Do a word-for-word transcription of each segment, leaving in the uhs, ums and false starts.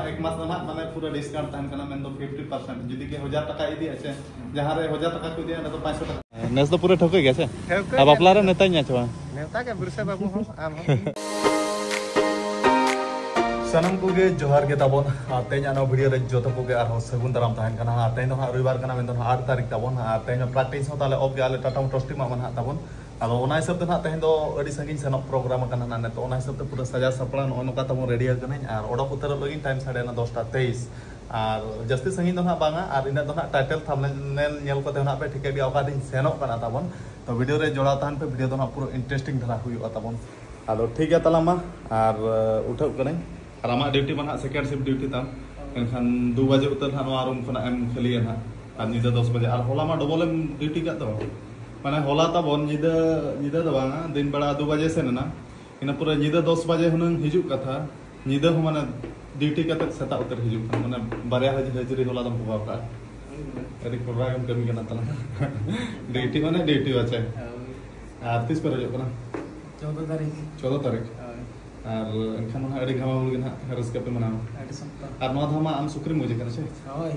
ᱮᱠ ᱢᱟᱥ ᱫᱚ ᱱᱟᱦᱟᱜ ᱢᱟᱱᱮ ᱯᱩᱨᱟᱹ ᱰᱤᱥᱠᱟᱣᱩᱱᱴ ᱛᱟᱦᱮᱱ ᱠᱟᱱᱟ, ᱢᱮᱱᱫᱚ ᱯᱷᱤᱯᱴᱤ ᱯᱟᱨᱥᱮᱱᱴ᱾ ᱡᱩᱫᱤ ᱜᱮ ᱦᱟᱡᱟᱨ ᱴᱟᱠᱟ ᱤᱫᱤᱭᱟ ᱥᱮ, ᱡᱟᱦᱟᱸ ᱨᱮ ᱦᱟᱡᱟᱨ ᱴᱟᱠᱟ ᱠᱚ ᱤᱫᱤᱭᱟ, ᱚᱸᱰᱮ ᱫᱚ ᱯᱟᱸᱪᱥᱚ ᱴᱟᱠᱟ᱾ ᱱᱮᱥ ᱫᱚ ᱯᱩᱨᱟᱹ ᱴᱷᱟᱹᱣᱠᱟᱹ ᱜᱮᱭᱟ ᱥᱮ? ᱴᱷᱟᱹᱣᱠᱟᱹ ᱟᱨ ᱵᱟᱯᱞᱟ ᱜᱮ᱾ ᱨᱮ ᱱᱮᱣᱛᱟᱧ ᱧᱟ ᱪᱮ ᱵᱟᱝ? ᱱᱮᱣᱛᱟ ᱜᱮ ᱵᱤᱨᱥᱟ ᱵᱟᱹᱵᱩ ᱦᱚᱸ, ᱟᱢ ᱦᱚᱸ᱾ ᱥᱟᱱᱟᱢ ᱠᱚᱜᱮ ᱡᱚᱦᱟᱨ ᱜᱮ ᱛᱟᱵᱚᱱ᱾ ᱟᱨ ᱛᱮᱦᱮᱧ ᱟᱜ ᱱᱚᱣᱟ ᱵᱷᱤᱰᱤᱭᱳ ᱨᱮ ᱡᱚᱛᱚ ᱠᱚᱜᱮ ᱟᱨᱦᱚᱸ ᱥᱟᱹᱜᱩᱱ ᱫᱟᱨᱟᱢ ᱛᱟᱦᱮᱱ ᱠᱟᱱᱟ᱾ ᱟᱨ ᱛᱮᱦᱮᱧ ᱫᱚ ᱱᱟᱦᱟᱜ ᱨᱚᱵᱤᱵᱟᱨ ᱠᱟᱱᱟ, ᱢᱮᱱᱫᱚ ᱱᱟᱦᱟᱜ ᱟᱴ ᱛᱟᱹᱨᱤᱠᱷ ᱛᱟᱵᱚᱱ᱾ ᱟᱨ ᱛᱮᱦᱮᱧ ᱦᱚᱸ ᱯᱨᱮᱠᱴᱤᱥ ᱦᱚᱸ ᱛᱟᱦᱞᱮ ᱚᱯᱷ ᱜᱮᱭᱟ, ᱟᱞᱮ ᱴᱟᱴᱟ ᱢᱳᱴᱚᱨᱥ ᱴᱤᱢ ᱟᱜ ᱢᱟ ᱱᱟᱦᱟᱜ ᱛᱟᱵᱚᱱ᱾ ᱟᱫᱚ ᱚᱱᱟ ᱦᱤᱥᱟᱹᱵ ᱛᱮ ᱱᱟᱦᱟᱜ ᱛᱮᱦᱮᱧ ᱫᱚ ᱟᱹᱰᱤ ᱥᱟᱺᱜᱤᱧ ᱥᱮᱱᱚᱜ ᱯᱨᱳᱜᱨᱟᱢ ᱟᱠᱟᱱᱟ ᱱᱟᱦᱟᱜ ᱱᱤᱛᱚᱜ᱾ ᱚᱱᱟ ᱦᱤᱥᱟᱹᱵ ᱛᱮ ᱯᱩᱨᱟᱹ ᱥᱟᱡᱟᱣ ᱥᱟᱯᱲᱟᱣ ᱱᱚᱜᱼᱚ ᱱᱚᱝᱠᱟ ᱛᱟᱵᱚᱱ ᱨᱮᱰᱤ ᱟᱠᱟᱱᱟᱹᱧ᱾ ᱟᱨ ᱚᱰᱚᱠ ᱩᱛᱟᱹᱨᱚᱜ ᱞᱟᱹᱜᱤᱫ ᱴᱟᱭᱤᱢ ᱥᱟᱲᱮ ᱱᱚ, ᱫᱚᱥᱴᱟ ᱛᱮᱭᱤᱥ᱾ ᱟᱨ ᱡᱟᱹᱥᱛᱤ ᱥᱟᱺᱜᱤᱧ ᱫᱚ ᱱᱟᱦᱟᱜ ᱵᱟᱝᱟ, ᱟᱨ ᱤᱱᱟᱹᱜ ᱫᱚ ᱱᱟᱦᱟᱜ ᱴᱟᱭᱴᱮᱞ ᱛᱷᱟᱢᱵᱱᱮᱞ ᱧᱮᱞ ᱠᱟᱛᱮ ᱱᱟᱦᱟᱜ ᱯᱮ ᱴᱷᱤᱠᱟᱹ ᱜᱮᱭᱟ ᱚᱠᱟ ᱛᱮᱧ ᱥᱮᱱᱚᱜ ᱠᱟᱱᱟ ᱛᱟᱵᱚᱱ᱾ ᱛᱚ ᱵᱷᱤᱰᱤᱭᱳ ᱨᱮ ᱡᱚᱲᱟᱣ ᱛᱟᱦᱮᱱ ᱯᱮ, ᱵᱷᱤᱰᱤᱭᱳ ᱫᱚ ᱱᱟᱦᱟᱜ ᱯᱩᱨᱟᱹ ᱤᱱᱴᱟᱨᱮᱥᱴᱤᱝ ᱫᱷᱟᱨᱟ ᱦᱩᱭᱩᱜᱼᱟ ᱛᱟᱵᱚᱱ᱾ ᱟᱫᱚ ᱴᱷᱤᱠ ᱜᱮᱭᱟ ᱛᱟᱞᱟᱝ ᱢᱟ, ᱟᱨ ᱩᱴᱷᱟᱹᱜ ᱠᱟᱹᱱᱟᱹᱧ᱾ ᱟᱨ ᱟᱢᱟᱜ ᱰᱤᱭᱩᱴᱤ ᱢᱟ ᱱᱟᱦᱟᱜ ᱥᱮᱠᱮᱱᱰ ᱥᱤᱯᱴ ᱰᱤᱭᱩᱴᱤ ᱛᱟᱢ, ᱮᱱᱠᱷᱟᱱ ᱫᱩ ᱵᱟᱡᱮ ᱩᱛᱟᱹᱨ ᱱᱟᱦᱟᱜ ᱱᱚᱣᱟ ᱨᱩᱢ ᱠᱷᱚᱱᱟᱜ ᱮᱢ ᱠᱷᱟᱹᱞᱤᱭᱟ ᱱᱟᱦᱟᱜ, ᱟᱨ ᱧᱤᱫᱟᱹ ᱫᱚᱥ ᱵᱟᱡᱮ᱾ ᱟᱨ ᱦᱚᱞᱟ ᱢᱟ ᱰᱚᱵᱚᱞ ᱮᱢ ᱰᱤᱭᱩᱴᱤ ᱠᱟᱜ ᱫᱚ, ᱢᱟᱱᱮ ᱦᱚᱞᱟ ᱛᱟᱵᱚᱱ ᱧᱤᱫᱟᱹ, ᱧᱤᱫᱟᱹ ᱫᱚ ᱵᱟᱝᱟ, ᱫᱤᱱ ᱵᱮᱲᱟ ᱫᱩ ᱵᱟᱡᱮ ᱥᱮᱱ ᱮᱱᱟ, ᱤᱱᱟᱹ ᱯᱚᱨᱮ ᱧᱤᱫᱟᱹ ᱫᱚᱥ ᱵᱟᱡᱮ ᱦᱩᱱᱟᱹᱝ ᱦᱤᱡᱩᱜ ᱠᱟᱛᱷᱟ, ᱧᱤᱫᱟᱹ ᱦᱚᱸ ᱢᱟᱱᱮ ᱰᱤᱭᱩᱴᱤ ᱠᱟᱛᱮ ᱥᱮᱛᱟᱜ ᱩᱛᱟᱹᱨ ᱦᱤᱡᱩᱜ ᱠᱟᱱᱟ, ᱢᱟᱱᱮ ᱵᱟᱨᱭᱟ ᱦᱟᱡ-, ᱦᱟᱹᱡᱨᱤ ᱦᱚᱞᱟ ᱫᱚᱢ ᱯᱩᱜᱟᱹᱣ ᱠᱟᱜᱼᱟ᱾ ᱟᱹᱰᱤ ᱠᱚᱰᱨᱟ ᱜᱮᱢ ᱠᱟᱹᱢᱤ ᱠᱟᱱᱟ ᱛᱟᱞᱟᱝ᱾ ᱰᱤᱭᱩᱴᱤ ᱢᱟᱱᱮ ᱰᱤᱭᱩᱴᱤ ᱵᱟᱪᱷᱟ᱾ ᱦᱳᱭ᱾ ᱟᱨ ᱛᱤᱥ ᱯᱮ ᱨᱚᱡᱚᱜ ᱠᱟᱱᱟ? ᱪᱳᱫᱽᱫᱚ ᱛᱟᱹᱨᱤᱠᱷ᱾ ᱪᱳᱫᱽᱫᱚ ᱛᱟᱹᱨᱤᱠᱷ? ᱦᱳᱭ᱾ ᱟᱨ ᱮᱱᱠᱷᱟᱱ ᱢᱟ ᱱᱟᱦᱟᱜ ᱟᱹᱰᱤ ᱜᱷᱟᱢᱟᱣ ᱜᱮ ᱱᱟᱦᱟᱜ ᱨᱟᱹᱥᱠᱟᱹ ᱯᱮ ᱢᱟᱱᱟᱣᱟ᱾ ᱟᱹᱰᱤ ᱥᱚᱠᱛᱚ᱾ ᱟᱨ ᱱᱚᱣᱟ ᱫᱷᱟᱣ ᱢᱟ ᱟᱢ ᱥᱩᱠᱨᱤᱢ ᱜᱚᱡᱮ ᱠᱟᱱᱟ ᱥᱮ? ᱦᱳᱭ᱾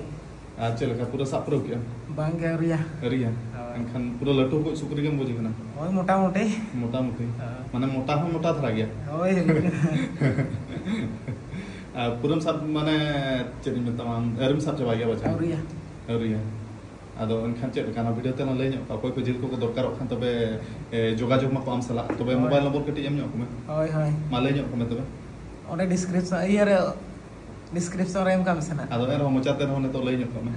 ᱟᱨ ᱪᱮᱫ ᱞᱮᱠᱟ, ᱯᱩᱨᱟᱹ ᱥᱟᱵ ᱯᱩᱨᱟᱹᱣ ᱠᱮᱜᱼᱟᱢ? ᱵᱟᱝ ᱜᱮ, ᱟᱹᱣᱨᱤᱭᱟ᱾ ᱟᱹᱣᱨᱤᱭᱟ? ᱦᱳᱭ᱾ ᱮᱱᱠᱷᱟᱱ ᱯᱩᱨᱟᱹ ᱞᱟᱹᱴᱩ ᱠᱚᱡ ᱥᱩᱠᱨᱤ ᱜᱮᱢ ᱜᱚᱡᱮ ᱠᱟᱱᱟ? ᱦᱳᱭ, ᱢᱚᱴᱟᱢᱩᱴᱤ᱾ ᱢᱚᱴᱟᱢᱩᱴᱤ᱾ ᱦᱳᱭ᱾ ᱢᱟᱱᱮ ᱢᱚᱴᱟ ᱦᱚᱸ ᱢᱚᱴᱟ ᱫᱷᱟᱨᱟ ᱜᱮᱭᱟ᱾ ᱦᱳᱭ᱾ ᱟᱨ ᱯᱩᱨᱟᱹᱢ ᱥᱟᱵ, ᱢᱟᱱᱮ ᱪᱮᱫ ᱤᱧ ᱢᱮᱛᱟᱢᱟ, ᱟᱹᱣᱨᱤᱢ ᱥᱟᱵ ᱪᱟᱵᱟᱭ ᱜᱮᱭᱟ ᱵᱟᱪᱷᱟ? ᱟᱹᱣᱨᱤᱭᱟ᱾ ᱟᱹᱣᱨᱤᱭᱟ᱾ ᱟᱫᱚ ᱮᱱᱠᱷᱟᱱ ᱪᱮᱫ ᱞᱮᱠᱟ, ᱚᱱᱟ ᱵᱷᱤᱰᱤᱭᱳ ᱛᱮ ᱞᱟᱹᱭ ᱧᱚᱜ ᱠᱚᱣᱟ, ᱚᱠᱚᱭ ᱠᱚ ᱡᱤᱞ ᱠᱚᱠᱚ ᱫᱚᱨᱠᱟᱨᱚᱜ ᱠᱷᱟᱱ ᱛᱚᱵᱮ, ᱮ, ᱡᱳᱜᱟᱡᱳᱜᱽ ᱢᱟᱠᱚ ᱟᱢ ᱥᱟᱞᱟᱜ᱾ ᱛᱚᱵᱮ ᱦᱳᱭ᱾ ᱢᱳᱵᱟᱭᱤᱞ ᱱᱚᱢᱵᱚᱨ ᱠᱟᱹᱴᱤᱡ ᱮᱢ ᱧᱚᱜ ᱠᱚᱢᱮ᱾ ᱦᱳᱭ, ᱦᱳᱭ᱾ ᱢᱟ ᱞᱟᱹᱭ ᱧᱚᱜ ᱠᱚᱢᱮ ᱛᱚᱵᱮ᱾ ᱚᱸᱰᱮ ᱰᱤᱥᱠᱨᱤᱯᱥᱚᱱ, ᱤᱭᱟᱹ ᱨᱮ, ᱰᱤᱥᱠᱨᱤᱯᱥᱚᱱ ᱨᱮ ᱮᱢ ᱠᱟᱜ ᱢᱮ ᱥᱮ ᱱᱟᱜ᱾ ᱟᱫᱚ ᱮᱱᱨᱮᱦᱚᱸ ᱢᱚᱪᱟ ᱛᱮ ᱨᱮᱦᱚᱸ ᱱᱤᱛᱚᱜ ᱞᱟᱹᱭ ᱧᱚᱜ ᱠᱟᱜ ᱢᱮ᱾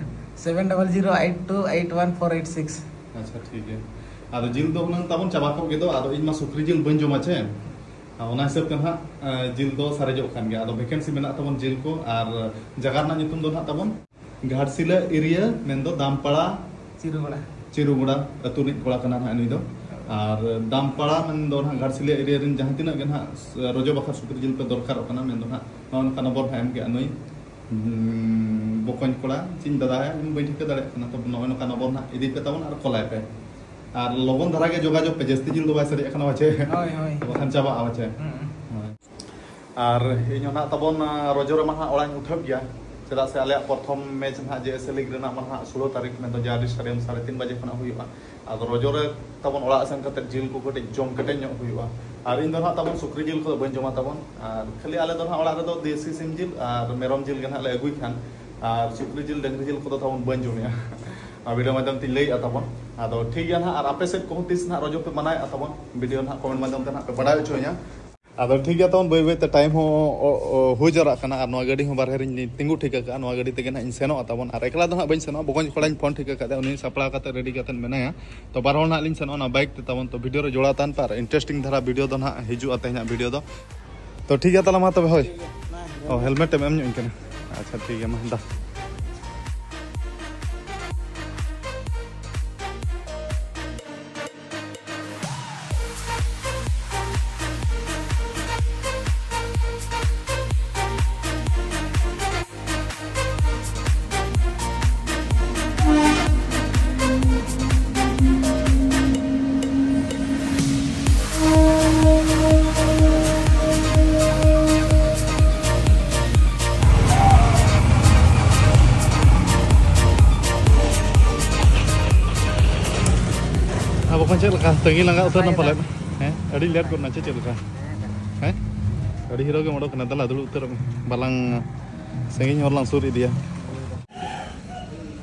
Seven double zero eight two eight one four eight six. ᱟᱪᱪᱷᱟ, ᱴᱷᱤᱠ ᱜᱮᱭᱟ᱾ ᱟᱫᱚ ᱡᱤᱞ ᱫᱚ ᱦᱩᱱᱟᱹᱝ ᱛᱟᱵᱚᱱ ᱪᱟᱵᱟ ᱠᱚᱜ ᱜᱮᱫᱚ, ᱟᱫᱚ ᱤᱧ ᱢᱟ ᱥᱩᱠᱨᱤ ᱡᱤᱞ ᱵᱟᱹᱧ ᱡᱚᱢᱟ ᱪᱮ᱾ ᱟᱨ ᱚᱱᱟ ᱦᱤᱥᱟᱹᱵ ᱛᱮ ᱱᱟᱦᱟᱜ, ᱮ, ᱡᱤᱞ ᱫᱚ ᱥᱟᱨᱮᱡᱚᱜ ᱠᱟᱱ ᱜᱮᱭᱟ᱾ ᱟᱫᱚ ᱵᱷᱮᱠᱮᱱᱥᱤ ᱢᱮᱱᱟᱜ ᱛᱟᱵᱚᱱ ᱡᱤᱞ ᱠᱚ, ᱟᱨ ᱡᱟᱭᱜᱟ ᱨᱮᱱᱟᱜ ᱧᱩᱛᱩᱢ ᱫᱚ ᱱᱟᱦᱟᱜ ᱛᱟᱵᱚᱱ ᱜᱷᱟᱴᱥᱤᱞᱟᱹ ᱮᱨᱤᱭᱟ, ᱢᱮᱱᱫᱚ ᱫᱟᱢᱯᱟᱲᱟ᱾ ᱪᱤᱨᱩᱜᱚᱲᱟ᱾ ᱪᱤᱨᱩᱜᱚᱲᱟ ᱟᱹᱛᱩ ᱨᱤᱱᱤᱡ ᱠᱚᱲᱟ ᱠᱟᱱᱟ ᱱᱟᱦᱟᱜ ᱱᱩᱭ ᱫᱚ᱾ ᱟᱨ ᱫᱟᱢᱯᱟᱲᱟ ᱢᱮᱱᱫᱚ ᱱᱟᱦᱟᱜ ᱜᱷᱟᱴᱥᱤᱞᱟᱹ ᱮᱨᱤᱭᱟ ᱨᱮᱱ ᱡᱟᱦᱟᱸ ᱛᱤᱱᱟᱹᱜ ᱜᱮ ᱱᱟᱦᱟᱜ ᱨᱚᱡᱚ ᱵᱟᱠᱷᱨᱟ ᱥᱩᱠᱨᱤ ᱡᱤᱞ ᱯᱮ ᱫᱚᱨᱠᱟᱨᱚᱜ ᱠᱟᱱᱟ, ᱢᱮᱱᱫᱚ ᱱᱟᱦᱟᱜ ᱱᱚᱜᱼᱚ ᱱᱚᱝᱠᱟ ᱱᱚᱢᱵᱚᱨ ᱱᱟᱦᱟᱜ ᱮᱢ ᱠᱮᱜᱼᱟ ᱱᱩᱭ, ᱩᱸ, ᱵᱚᱠᱚᱧ ᱠᱚᱲᱟ, ᱪᱮᱫ ᱤᱧ ᱫᱟᱫᱟᱭᱟ, ᱤᱧ ᱵᱟᱹᱧ ᱴᱷᱤᱠᱟᱹ ᱫᱟᱲᱮᱭᱟᱜ ᱠᱟᱱᱟ᱾ ᱛᱚᱵᱮ ᱱᱚᱜᱼᱚᱭ ᱱᱚᱝᱠᱟ ᱱᱚᱢᱵᱚᱨ ᱱᱟᱦᱟᱜ ᱤᱫᱤ ᱯᱮ ᱛᱟᱵᱚᱱ ᱟᱨ ᱠᱚᱞᱟᱭ ᱯᱮ᱾ ᱟᱨ ᱞᱚᱜᱚᱱ ᱫᱷᱟᱨᱟ ᱜᱮ ᱡᱳᱜᱟᱡᱳᱜᱽ ᱯᱮ, ᱡᱟᱹᱥᱛᱤ ᱡᱤᱞ ᱫᱚ ᱵᱟᱭ ᱥᱟᱨᱮᱡ ᱟᱠᱟᱱᱟ ᱯᱟᱪᱮ᱾ ᱦᱳᱭ, ᱦᱳᱭ᱾ ᱵᱟᱠᱷᱟᱱ ᱪᱟᱵᱟᱜᱼᱟ ᱯᱟᱪᱮ᱾ ᱦᱩᱸ᱾ ᱦᱳᱭ᱾ ᱟᱨ ᱤᱧ ᱦᱚᱸ ᱱᱟᱦᱟᱜ ᱛᱟᱵᱚᱱ, ᱟᱸ, ᱨᱚᱡᱚ ᱨᱮᱢᱟ ᱱᱟᱦᱟᱜ ᱚᱲᱟᱜ ᱤᱧ ᱩᱴᱷᱟᱹᱣ ᱜᱮᱭᱟ, ᱪᱮᱫᱟᱜ ᱥᱮ ᱟᱞᱮᱭᱟᱜ ᱯᱨᱚᱛᱷᱚᱢ ᱢᱮᱪ ᱱᱟᱦᱟᱜ JSA League ᱨᱮᱱᱟᱜ ᱢᱟ ᱱᱟᱦᱟᱜ ᱥᱳᱞᱳ ᱛᱟᱹᱨᱤᱠᱷ, ᱢᱮᱱᱫᱚ ᱡᱟᱦᱟᱸ ᱥᱴᱮᱰᱤᱭᱟᱢ ᱥᱟᱲᱮ ᱛᱤᱱ ᱵᱟᱡᱮ ᱠᱷᱚᱱᱟᱜ ᱦᱩᱭᱩᱜᱼᱟ᱾ ᱟᱫᱚ ᱨᱚᱡᱚ ᱨᱮ ᱛᱟᱵᱚᱱ ᱚᱲᱟᱜ ᱥᱮᱱ ᱠᱟᱛᱮ ᱡᱤᱞ ᱠᱚ ᱠᱟᱹᱴᱤᱡ ᱡᱚᱢ ᱠᱮᱴᱮᱡ ᱧᱚᱜ ᱦᱩᱭᱩᱜᱼᱟ᱾ ᱟᱨ ᱤᱧ ᱫᱚ ᱱᱟᱦᱟᱜ ᱛᱟᱵᱚᱱ ᱥᱩᱠᱨᱤ ᱡᱤᱞ ᱠᱚᱫᱚ ᱵᱟᱹᱧ ᱡᱚᱢᱟ ᱛᱟᱵᱚᱱ, ᱟᱨ ᱠᱷᱟᱹᱞᱤ ᱟᱞᱮ ᱫᱚ ᱱᱟᱦᱟᱜ ᱚᱲᱟᱜ ᱨᱮᱫᱚ ᱫᱮᱥᱤ ᱥᱤᱢ ᱡᱤᱞ ᱟᱨ ᱢᱮᱨᱚᱢ ᱡᱤᱞ ᱜᱮ ᱱᱟᱦᱟᱜ ᱞᱮ ᱟᱹᱜᱩᱭ ᱠᱷᱟᱱ, ᱟᱨ ᱥᱩᱠᱨᱤ ᱡᱤᱞ ᱰᱟᱹᱝᱨᱤ ᱡᱤᱞ ᱠᱚᱫᱚ ᱛᱟᱵᱚᱱ ᱵᱟᱹᱧ ᱡᱚᱢᱮᱜᱼᱟ᱾ ᱟᱨ ᱵᱷᱤᱰᱤᱭᱳ ᱢᱟᱫᱽᱫᱷᱚᱢ ᱛᱤᱧ ᱞᱟᱹᱭᱮᱫᱼᱟ ᱛᱟᱵᱚᱱ᱾ ᱟᱫᱚ ᱴᱷᱤᱠ ᱜᱮᱭᱟ ᱱᱟᱦᱟᱜ, ᱟᱨ ᱟᱯᱮ ᱥᱮᱫ ᱠᱚᱦᱚᱸ ᱛᱤᱥ ᱱᱟᱦᱟᱜ ᱨᱚᱡᱚ ᱯᱮ ᱢᱟᱱᱟᱣᱮᱫᱼᱟ ᱛᱟᱵᱚᱱ, ᱵᱷᱤᱰᱤᱭᱳ ᱱᱟᱦᱟᱜ ᱠᱚᱢᱮᱱᱴ ᱢᱟᱫᱽᱫᱷᱚᱢ ᱛᱮ ᱱᱟᱦᱟᱜ ᱯᱮ ᱵᱟᱲᱟᱭ ᱦᱚᱪᱚᱧᱟ᱾ ᱟᱫᱚ ᱴᱷᱤᱠ ᱜᱮᱭᱟ ᱛᱟᱵᱚᱱ, ᱵᱟᱹᱭ ᱵᱟᱹᱭ ᱛᱮ ᱴᱟᱭᱤᱢ ᱦᱚᱸ ᱚ, ᱚ, ᱦᱩᱭ ᱡᱟᱣᱨᱟᱜ ᱠᱟᱱᱟ, ᱟᱨ ᱱᱚᱣᱟ ᱜᱟᱹᱰᱤ ᱦᱚᱸ ᱵᱟᱨᱦᱮ ᱨᱤᱧ ᱛᱤᱸᱜᱩ ᱴᱷᱤᱠ ᱟᱠᱟᱫᱼᱟ᱾ ᱱᱚᱣᱟ ᱜᱟᱹᱰᱤ ᱛᱮᱜᱮ ᱱᱟᱦᱟᱜ ᱤᱧ ᱥᱮᱱᱚᱜᱼᱟ ᱛᱟᱵᱚᱱ, ᱟᱨ ᱮᱠᱞᱟ ᱫᱚ ᱱᱟᱦᱟᱜ ᱵᱟᱹᱧ ᱥᱮᱱᱚᱜᱼᱟ, ᱵᱚᱠᱚᱧ ᱠᱚᱲᱟᱧ ᱯᱷᱳᱱ ᱴᱷᱤᱠ ᱟᱠᱟᱫᱮᱭᱟ, ᱩᱱᱤ ᱥᱟᱯᱲᱟᱣ ᱠᱟᱛᱮ ᱨᱮᱰᱤ ᱠᱟᱛᱮ ᱢᱮᱱᱟᱭᱟ᱾ ᱛᱚ ᱵᱟᱨ ᱦᱚᱲ ᱱᱟᱦᱟᱜ ᱞᱤᱧ ᱥᱮᱱᱚᱜᱼᱟ ᱚᱱᱟ ᱵᱟᱭᱤᱠ ᱛᱮ ᱛᱟᱵᱚᱱ᱾ ᱛᱚ ᱵᱷᱤᱰᱤᱭᱳ ᱨᱮ ᱡᱚᱲᱟᱣ ᱛᱟᱦᱮᱱ ᱯᱮ, ᱟᱨ ᱤᱱᱴᱟᱨᱮᱥᱴᱤᱝ ᱫᱷᱟᱨᱟ ᱵᱷᱤᱰᱤᱭᱳ ᱫᱚ ᱱᱟᱦᱟᱜ ᱦᱤᱡᱩᱜᱼᱟ ᱛᱮᱦᱮᱧᱟᱜ ᱵᱷᱤᱰᱤᱭᱳ ᱫᱚ᱾ ᱛᱚ ᱴᱷᱤᱠ ᱜᱮᱭᱟ ᱛᱟᱦᱚᱞᱮ, ᱢᱟ ᱛᱚᱵᱮ ᱦᱳᱭ᱾ ᱚ, ᱦᱮᱞᱢᱮᱴ ᱮᱢ ᱮᱢ ᱧᱚᱜ ᱟᱹᱧ ᱠᱟᱱᱟ? ᱟᱪᱪᱷᱟ ᱴᱷᱤᱠ ᱜᱮᱭᱟ, ᱢᱟ ᱫᱟ᱾ ᱟᱵᱚ ᱠᱷᱚᱱ ᱪᱮᱫ ᱞᱮᱠᱟ ᱛᱟᱺᱜᱤ ᱞᱟᱸᱜᱟ ᱩᱛᱟᱹᱨ ᱱᱟ ᱯᱟᱞᱮᱫ? ᱦᱮᱸ, ᱟᱹᱰᱤ ᱞᱮᱴ ᱜᱚᱫ ᱱᱟ ᱪᱮ ᱪᱮᱫ ᱞᱮᱠᱟ? ᱦᱮᱸ, ᱟᱹᱰᱤ ᱦᱤᱨᱳ ᱜᱮᱢ ᱚᱰᱚᱠ ᱮᱱᱟ᱾ ᱫᱮᱞᱟ ᱫᱩᱲᱩᱵ ᱩᱛᱟᱹᱨᱚᱜ ᱢᱮ, ᱵᱟᱞᱟᱝ ᱥᱟᱺᱜᱤᱧ ᱦᱚᱨ ᱞᱟᱝ ᱥᱩᱨ ᱤᱫᱤᱭᱟ᱾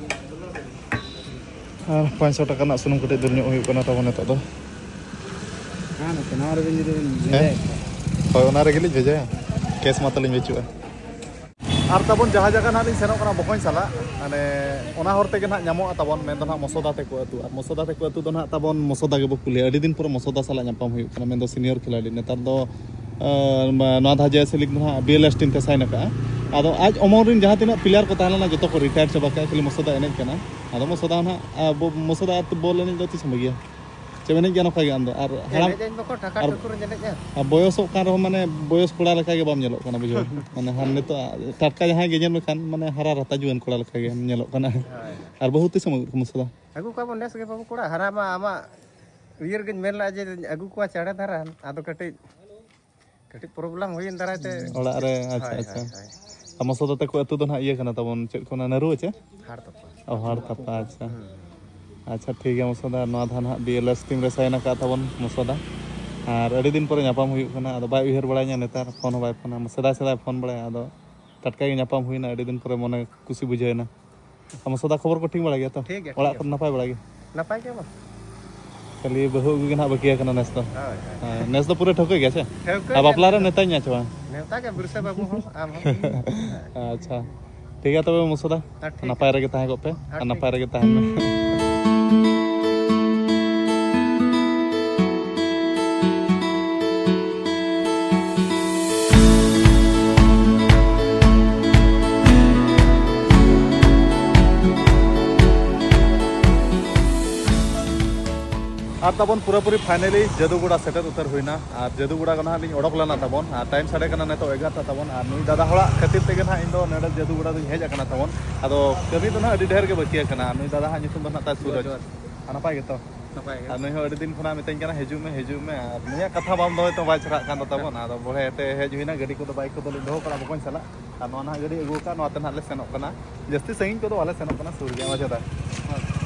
ᱟᱨ ᱯᱟᱸᱪᱥᱚ ᱴᱟᱠᱟ ᱨᱮᱱᱟᱜ ᱥᱩᱱᱩᱢ ᱠᱟᱹᱴᱤᱡ ᱰᱷᱮᱨ ᱧᱚᱜ ᱦᱩᱭᱩᱜ ᱠᱟᱱᱟ ᱛᱟᱵᱚᱱ ᱱᱤᱛᱚᱜ ᱫᱚ᱾ ᱦᱮᱸ, ᱱᱚᱛᱮ ᱱᱚᱣᱟ ᱨᱮᱵᱤᱱ ᱡᱩᱫᱤ ᱵᱤᱱ ᱦᱮᱸ? ᱵᱷᱮᱡᱟᱭᱮᱫ ᱠᱷᱟᱱ᱾ ᱦᱳᱭ, ᱚᱱᱟ ᱨᱮᱜᱮ ᱞᱤᱧ ᱵᱷᱮᱡᱟᱭᱟ, ᱠᱮᱥ ᱢᱟ ᱛᱟᱹᱞᱤᱧ ᱵᱟᱹᱪᱩᱜᱼᱟ᱾ ᱟᱨ ᱛᱟᱵᱚᱱ ᱡᱟᱦᱟᱸ ᱡᱟᱭᱜᱟ ᱱᱟᱦᱟᱜ ᱞᱤᱧ ᱥᱮᱱᱚᱜ ᱠᱟᱱᱟ ᱵᱚᱠᱚᱧ ᱥᱟᱞᱟᱜ, ᱢᱟᱱᱮ ᱚᱱᱟ ᱦᱚᱨ ᱛᱮᱜᱮ ᱱᱟᱦᱟᱜ ᱧᱟᱢᱚᱜᱼᱟ ᱛᱟᱵᱚᱱ, ᱢᱮᱱᱫᱚ ᱱᱟᱦᱟᱜ ᱢᱚᱥᱚᱫᱟ ᱛᱮᱠᱚ ᱟᱹᱛᱩ᱾ ᱟᱨ ᱢᱚᱥᱚᱫᱟ ᱛᱮᱠᱚ ᱟᱹᱛᱩ ᱫᱚ ᱱᱟᱦᱟᱜ ᱛᱟᱵᱚᱱ ᱢᱚᱥᱚᱫᱟ ᱜᱮᱵᱚ ᱠᱩᱞᱤᱭᱟ᱾ ᱟᱹᱰᱤ ᱫᱤᱱ ᱯᱚᱨᱮ ᱢᱚᱥᱚᱫᱟ ᱥᱟᱞᱟᱜ ᱧᱟᱯᱟᱢ ᱦᱩᱭᱩᱜ ᱠᱟᱱᱟ, ᱢᱮᱱᱫᱚ ᱥᱤᱱᱤᱭᱚᱨ ᱠᱷᱤᱞᱟᱲᱤ᱾ ᱱᱮᱛᱟᱨ ᱫᱚ, ᱟᱸ, ᱱᱚᱣᱟ ᱫᱷᱟᱣ JSA League ᱫᱚ ᱱᱟᱦᱟᱜ BLS team ᱛᱮ sign ᱟᱠᱟᱜᱼᱟ᱾ ᱟᱫᱚ ᱟᱡ ᱚᱢᱚᱞ ᱨᱮᱱ ᱡᱟᱦᱟᱸ ᱛᱤᱱᱟᱹᱜ player ᱠᱚ ᱛᱟᱦᱮᱸ ᱞᱮᱱᱟ, ᱡᱚᱛᱚ ᱠᱚ retire ᱪᱟᱵᱟ ᱠᱮᱜᱼᱟ, ᱠᱷᱟᱹᱞᱤ ᱢᱚᱥᱚᱫᱟ ᱮᱱᱮᱡ ᱠᱟᱱᱟ᱾ ᱟᱫᱚ ᱢᱚᱥᱚᱫᱟ ᱱᱟᱦᱟᱜ, ᱟᱵᱚ ᱢᱚᱥᱚᱫᱟ ᱟᱨ ᱵᱚᱞ ᱮᱱᱮᱡ ᱫᱚ ᱛᱤᱥ ᱮᱢ ᱵᱟᱹᱜᱤᱭᱟ? ᱪᱮᱫ ᱮᱢ ᱮᱱᱮᱡ ᱜᱮᱭᱟ ᱱᱚᱝᱠᱟ ᱜᱮ ᱟᱢ ᱫᱚ? ᱟᱨ ᱦᱟᱲᱟᱢ, ᱮᱱᱮᱡ ᱟᱹᱧ ᱵᱟᱠᱚ ᱴᱷᱟᱠᱟ ᱟᱨ, ᱴᱷᱩᱠᱩᱨ ᱮᱱᱮᱡᱼᱟ᱾ ᱟᱨ ᱵᱚᱭᱚᱥᱚᱜ ᱠᱟᱱ ᱨᱮᱦᱚᱸ, ᱢᱟᱱᱮ, ᱵᱚᱭᱚᱥ ᱠᱚᱲᱟ ᱞᱮᱠᱟ ᱜᱮ ᱵᱟᱢ ᱧᱮᱞᱚᱜ ᱠᱟᱱᱟ, ᱵᱩᱡᱷᱟᱹᱣ᱾ ᱢᱟᱱᱮ, ᱦᱟᱱ ᱱᱤᱛᱚᱜ ᱴᱟᱴᱠᱟ ᱡᱟᱦᱟᱸᱭ ᱜᱮ ᱧᱮᱞ ᱢᱮᱠᱷᱟᱱ, ᱢᱟᱱᱮ, ᱦᱟᱨᱟ ᱨᱟᱛᱟ ᱡᱩᱣᱟᱹᱱ ᱠᱚᱲᱟ ᱞᱮᱠᱟ ᱜᱮᱢ ᱧᱮᱞᱚᱜ ᱠᱟᱱᱟ᱾ ᱦᱳᱭ᱾ ᱟᱨ ᱵᱟᱹᱦᱩ ᱛᱤᱥ ᱮᱢ ᱟᱹᱜᱩ ᱠᱚᱣᱟ ᱢᱚᱥᱚᱫᱟ? ᱟᱹᱜᱩ ᱠᱚᱣᱟ ᱵᱚᱱ ᱱᱮᱥ ᱜᱮ ᱵᱟᱹᱵᱩ ᱠᱚᱲᱟ, ᱦᱟᱨᱟ ᱢᱟ ᱟᱢᱟᱜ ᱩᱭᱦᱟᱹᱨ ᱜᱤᱧ ᱢᱮᱱ ᱞᱮᱫᱼᱟ ᱡᱮ ᱟᱹᱜᱩ ᱠᱚᱣᱟ ᱪᱟᱬᱮ ᱫᱷᱟᱨᱟ, ᱟᱫᱚ ᱠᱟᱹᱴᱤᱡ ᱠᱟᱹᱴᱤᱡ ᱯᱨᱚᱵᱞᱮᱢ ᱦᱩᱭᱮᱱ ᱫᱟᱨᱟᱭ ᱛᱮ᱾ ᱚᱲᱟᱜ ᱨᱮ, ᱟᱪᱪᱷᱟ, ᱦᱳᱭ, ᱟᱪᱪᱷᱟ᱾ ᱦᱳᱭ, ᱦᱳᱭ᱾ ᱟᱨ ᱢᱚᱥᱚᱫᱟ ᱛᱟᱠᱚ ᱟᱹᱛᱩ ᱫᱚ ᱱᱟᱦᱟᱜ ᱤᱭᱟᱹ ᱠᱟᱱᱟ ᱛᱟᱵᱚᱱ, ᱪᱮᱫ ᱠᱚ ᱢᱮᱱᱟ, ᱱᱟᱹᱨᱩᱣᱟᱹ ᱪᱮ? ᱦᱟᱲ ᱛᱟᱯᱟ᱾ ᱚ, ᱦᱟᱲ ᱛᱟᱯᱟ, ᱟᱪᱪᱷᱟ᱾ ᱦᱩᱸ᱾ ᱟᱪᱪᱷᱟ, ᱴᱷᱤᱠ ᱜᱮᱭᱟ ᱢᱚᱥᱚᱫᱟ, ᱱᱚᱣᱟ ᱫᱷᱟᱣ ᱱᱟᱦᱟᱜ B L S team ᱨᱮ sign ᱟᱠᱟᱫ ᱛᱟᱵᱚᱱ ᱢᱚᱥᱚᱫᱟ᱾ ᱟᱨ ᱟᱹᱰᱤ ᱫᱤᱱ ᱯᱚᱨᱮ ᱧᱟᱯᱟᱢ ᱦᱩᱭᱩᱜ ᱠᱟᱱᱟ, ᱟᱫᱚ ᱵᱟᱭ ᱩᱭᱦᱟᱹᱨ ᱵᱟᱲᱟᱭᱤᱧᱟ ᱱᱮᱛᱟᱨ, ᱯᱷᱳᱱ ᱦᱚᱸ ᱵᱟᱭ ᱯᱷᱳᱱᱟ᱾ ᱥᱮᱫᱟᱭ ᱥᱮᱫᱟᱭ ᱯᱷᱳᱱ ᱵᱟᱲᱟᱭᱟ, ᱟᱫᱚ ᱴᱟᱴᱠᱟ ᱜᱮ ᱧᱟᱯᱟᱢ ᱦᱩᱭᱱᱟ, ᱟᱹᱰᱤ ᱫᱤᱱ ᱯᱚᱨᱮ ᱢᱚᱱᱮ ᱠᱩᱥᱤ ᱵᱩᱡᱷᱟᱹᱣ ᱮᱱᱟ᱾ ᱟᱨ ᱢᱚᱥᱚᱫᱟ, ᱠᱷᱚᱵᱚᱨ ᱠᱚ ᱴᱷᱤᱠ ᱵᱟᱲᱟ ᱜᱮᱭᱟ ᱛᱚ? ᱴᱷᱤᱠ ᱜᱮᱭᱟ, ᱚᱲᱟᱜ ᱴᱷᱤᱠ ᱠᱚᱨᱮ ᱜᱮᱭᱟ᱾ ᱱᱟᱯᱟᱭ ᱵᱟᱲᱟ ᱜᱮ? ᱱᱟᱯᱟᱭ ᱜᱮ ᱵᱟ᱾ ᱠᱷᱟᱹᱞᱤ ᱵᱟᱹᱦᱩ ᱟᱹᱜᱩ ᱜᱮ ᱱᱟᱦᱟᱜ ᱵᱟᱹᱠᱤ ᱟᱠᱟᱱᱟ ᱱᱮᱥ ᱫᱚ᱾ ᱦᱳᱭ, ᱦᱳᱭ᱾ ᱦᱮᱸ, ᱱᱮᱥ ᱫᱚ ᱯᱩᱨᱟᱹ ᱴᱷᱟᱹᱣᱠᱟᱹ ᱜᱮᱭᱟ ᱥᱮ? ᱴᱷᱟᱹᱣᱠᱟᱹ ᱟᱨ ᱜᱮ ᱵᱟᱯᱞᱟ ᱨᱮ ᱱᱮᱥ ᱫᱚ᱾ ᱱᱮᱣᱛᱟᱧ ᱧᱟ ᱪᱮ ᱵᱟᱝ? ᱱᱮᱣᱛᱟ ᱜᱮ, ᱵᱤᱨᱥᱟ ᱵᱟᱹᱵᱩ ᱦᱚᱸ, ᱟᱢ ᱦᱚᱸ᱾ ᱟᱪᱪᱷᱟ, ᱴᱷᱤᱠ ᱜᱮᱭᱟ ᱛᱚᱵᱮ ᱢᱚᱥᱚᱫᱟ, ᱦᱮᱸ, ᱴᱷᱤᱠ ᱱᱟᱯᱟᱭ ᱜᱮᱭᱟ᱾ ᱨᱮᱜᱮ ᱛᱟᱦᱮᱸ ᱠᱚᱜ ᱯᱮ᱾ ᱦᱮᱸ, ᱟᱨ ᱴᱷᱤᱠ ᱱᱟᱯᱟᱭ ᱜᱮᱭᱟ᱾ ᱨᱮᱜᱮ ᱛᱟᱦᱮᱱ ᱢᱮ᱾ ᱟᱨ ᱛᱟᱵᱚᱱ ᱯᱩᱨᱟᱹᱯᱩᱨᱤ finally ᱡᱟᱹᱫᱩᱜᱚᱲᱟ ᱥᱮᱴᱮᱨ ᱩᱛᱟᱹᱨ ᱦᱩᱭᱱᱟ᱾ ᱟᱨ ᱡᱟᱹᱫᱩᱜᱚᱲᱟ ᱠᱷᱚᱱ ᱦᱟᱸᱜ ᱞᱤᱧ ᱚᱰᱚᱠ ᱞᱮᱱᱟ ᱛᱟᱵᱚᱱ, ᱟᱨ time ᱥᱟᱰᱮ ᱠᱟᱱᱟ ᱱᱤᱛᱚᱜ ᱮᱜᱟᱨᱚᱴᱟ ᱛᱟᱵᱚᱱ᱾ ᱟᱨ ᱱᱩᱭ ᱫᱟᱫᱟ ᱦᱚᱲᱟᱜ ᱠᱷᱟᱹᱛᱤᱨ ᱛᱮᱜᱮ ᱱᱟᱦᱟᱜ ᱤᱧ ᱫᱚ ᱱᱚᱰᱮ ᱡᱟᱹᱫᱩᱜᱚᱲᱟ ᱫᱚᱧ ᱦᱮᱡ ᱟᱠᱟᱱᱟ ᱛᱟᱵᱚᱱ᱾ ᱟᱫᱚ ᱠᱟᱹᱢᱤ ᱫᱚ ᱱᱟᱦᱟᱜ ᱟᱹᱰᱤ ᱰᱷᱮᱨ ᱜᱮ ᱵᱟᱹᱠᱤ ᱟᱠᱟᱱᱟ᱾ ᱱᱩᱭ ᱫᱟᱫᱟ ᱦᱟᱸᱜ ᱧᱩᱛᱩᱢ ᱫᱚ ᱱᱟᱦᱟᱜ ᱛᱟᱭ ᱥᱩᱨᱚᱡᱽ᱾ ᱡᱚᱦᱟᱨ᱾ ᱟᱨ ᱱᱟᱯᱟᱭ ᱜᱮᱛᱚ? ᱱᱟᱯᱟᱭ ᱜᱮ᱾ ᱟᱨ ᱱᱩᱭ ᱦᱚᱸ ᱟᱹᱰᱤ ᱫᱤᱱ ᱠᱷᱚᱱᱟᱜ ᱢᱤᱛᱟᱹᱧ ᱠᱟᱱᱟ, "ᱦᱤᱡᱩᱜ ᱢᱮ, ᱦᱤᱡᱩᱜ ᱢᱮ", ᱟᱨ ᱱᱩᱭᱟᱜ ᱠᱟᱛᱷᱟ ᱵᱟᱢ ᱫᱚᱦᱚᱭ ᱛᱮ ᱵᱟᱭ ᱪᱟᱞᱟᱜ ᱠᱟᱱ ᱫᱚ ᱛᱟᱵᱚᱱ᱾ ᱟᱫᱚ ᱵᱚᱲᱦᱮ ᱛᱮ ᱦᱮᱡ ᱦᱩᱭᱱᱟ, ᱜᱟᱹᱰᱤ ᱠᱚᱫᱚ, bike ᱠᱚᱫᱚ ᱞᱤᱧ ᱫᱚᱦᱚ ᱠᱟᱜᱼᱟ, ᱵᱚᱠᱚᱧ ᱥᱟᱞᱟᱜ᱾ ᱟᱨ ᱱᱚᱣᱟ ᱱᱟᱦᱟᱜ ᱜᱟᱹᱰᱤ ᱟᱹᱜᱩ ᱟᱠᱟᱫ, ᱱᱚᱣᱟ ᱛᱮ ᱱᱟᱦᱟᱜ ᱞᱮ ᱥᱮᱱᱚᱜ ᱠᱟᱱᱟ᱾ ᱡᱟᱹᱥᱛᱤ ᱥᱟᱺᱜᱤᱧ ᱠᱚᱫᱚ ᱵᱟᱞᱮ ᱥᱮᱱᱚᱜ ᱠᱟᱱᱟ, ᱥᱩᱨ ᱜᱮᱭᱟ ᱢᱟᱡᱷᱮ ᱫᱟ᱾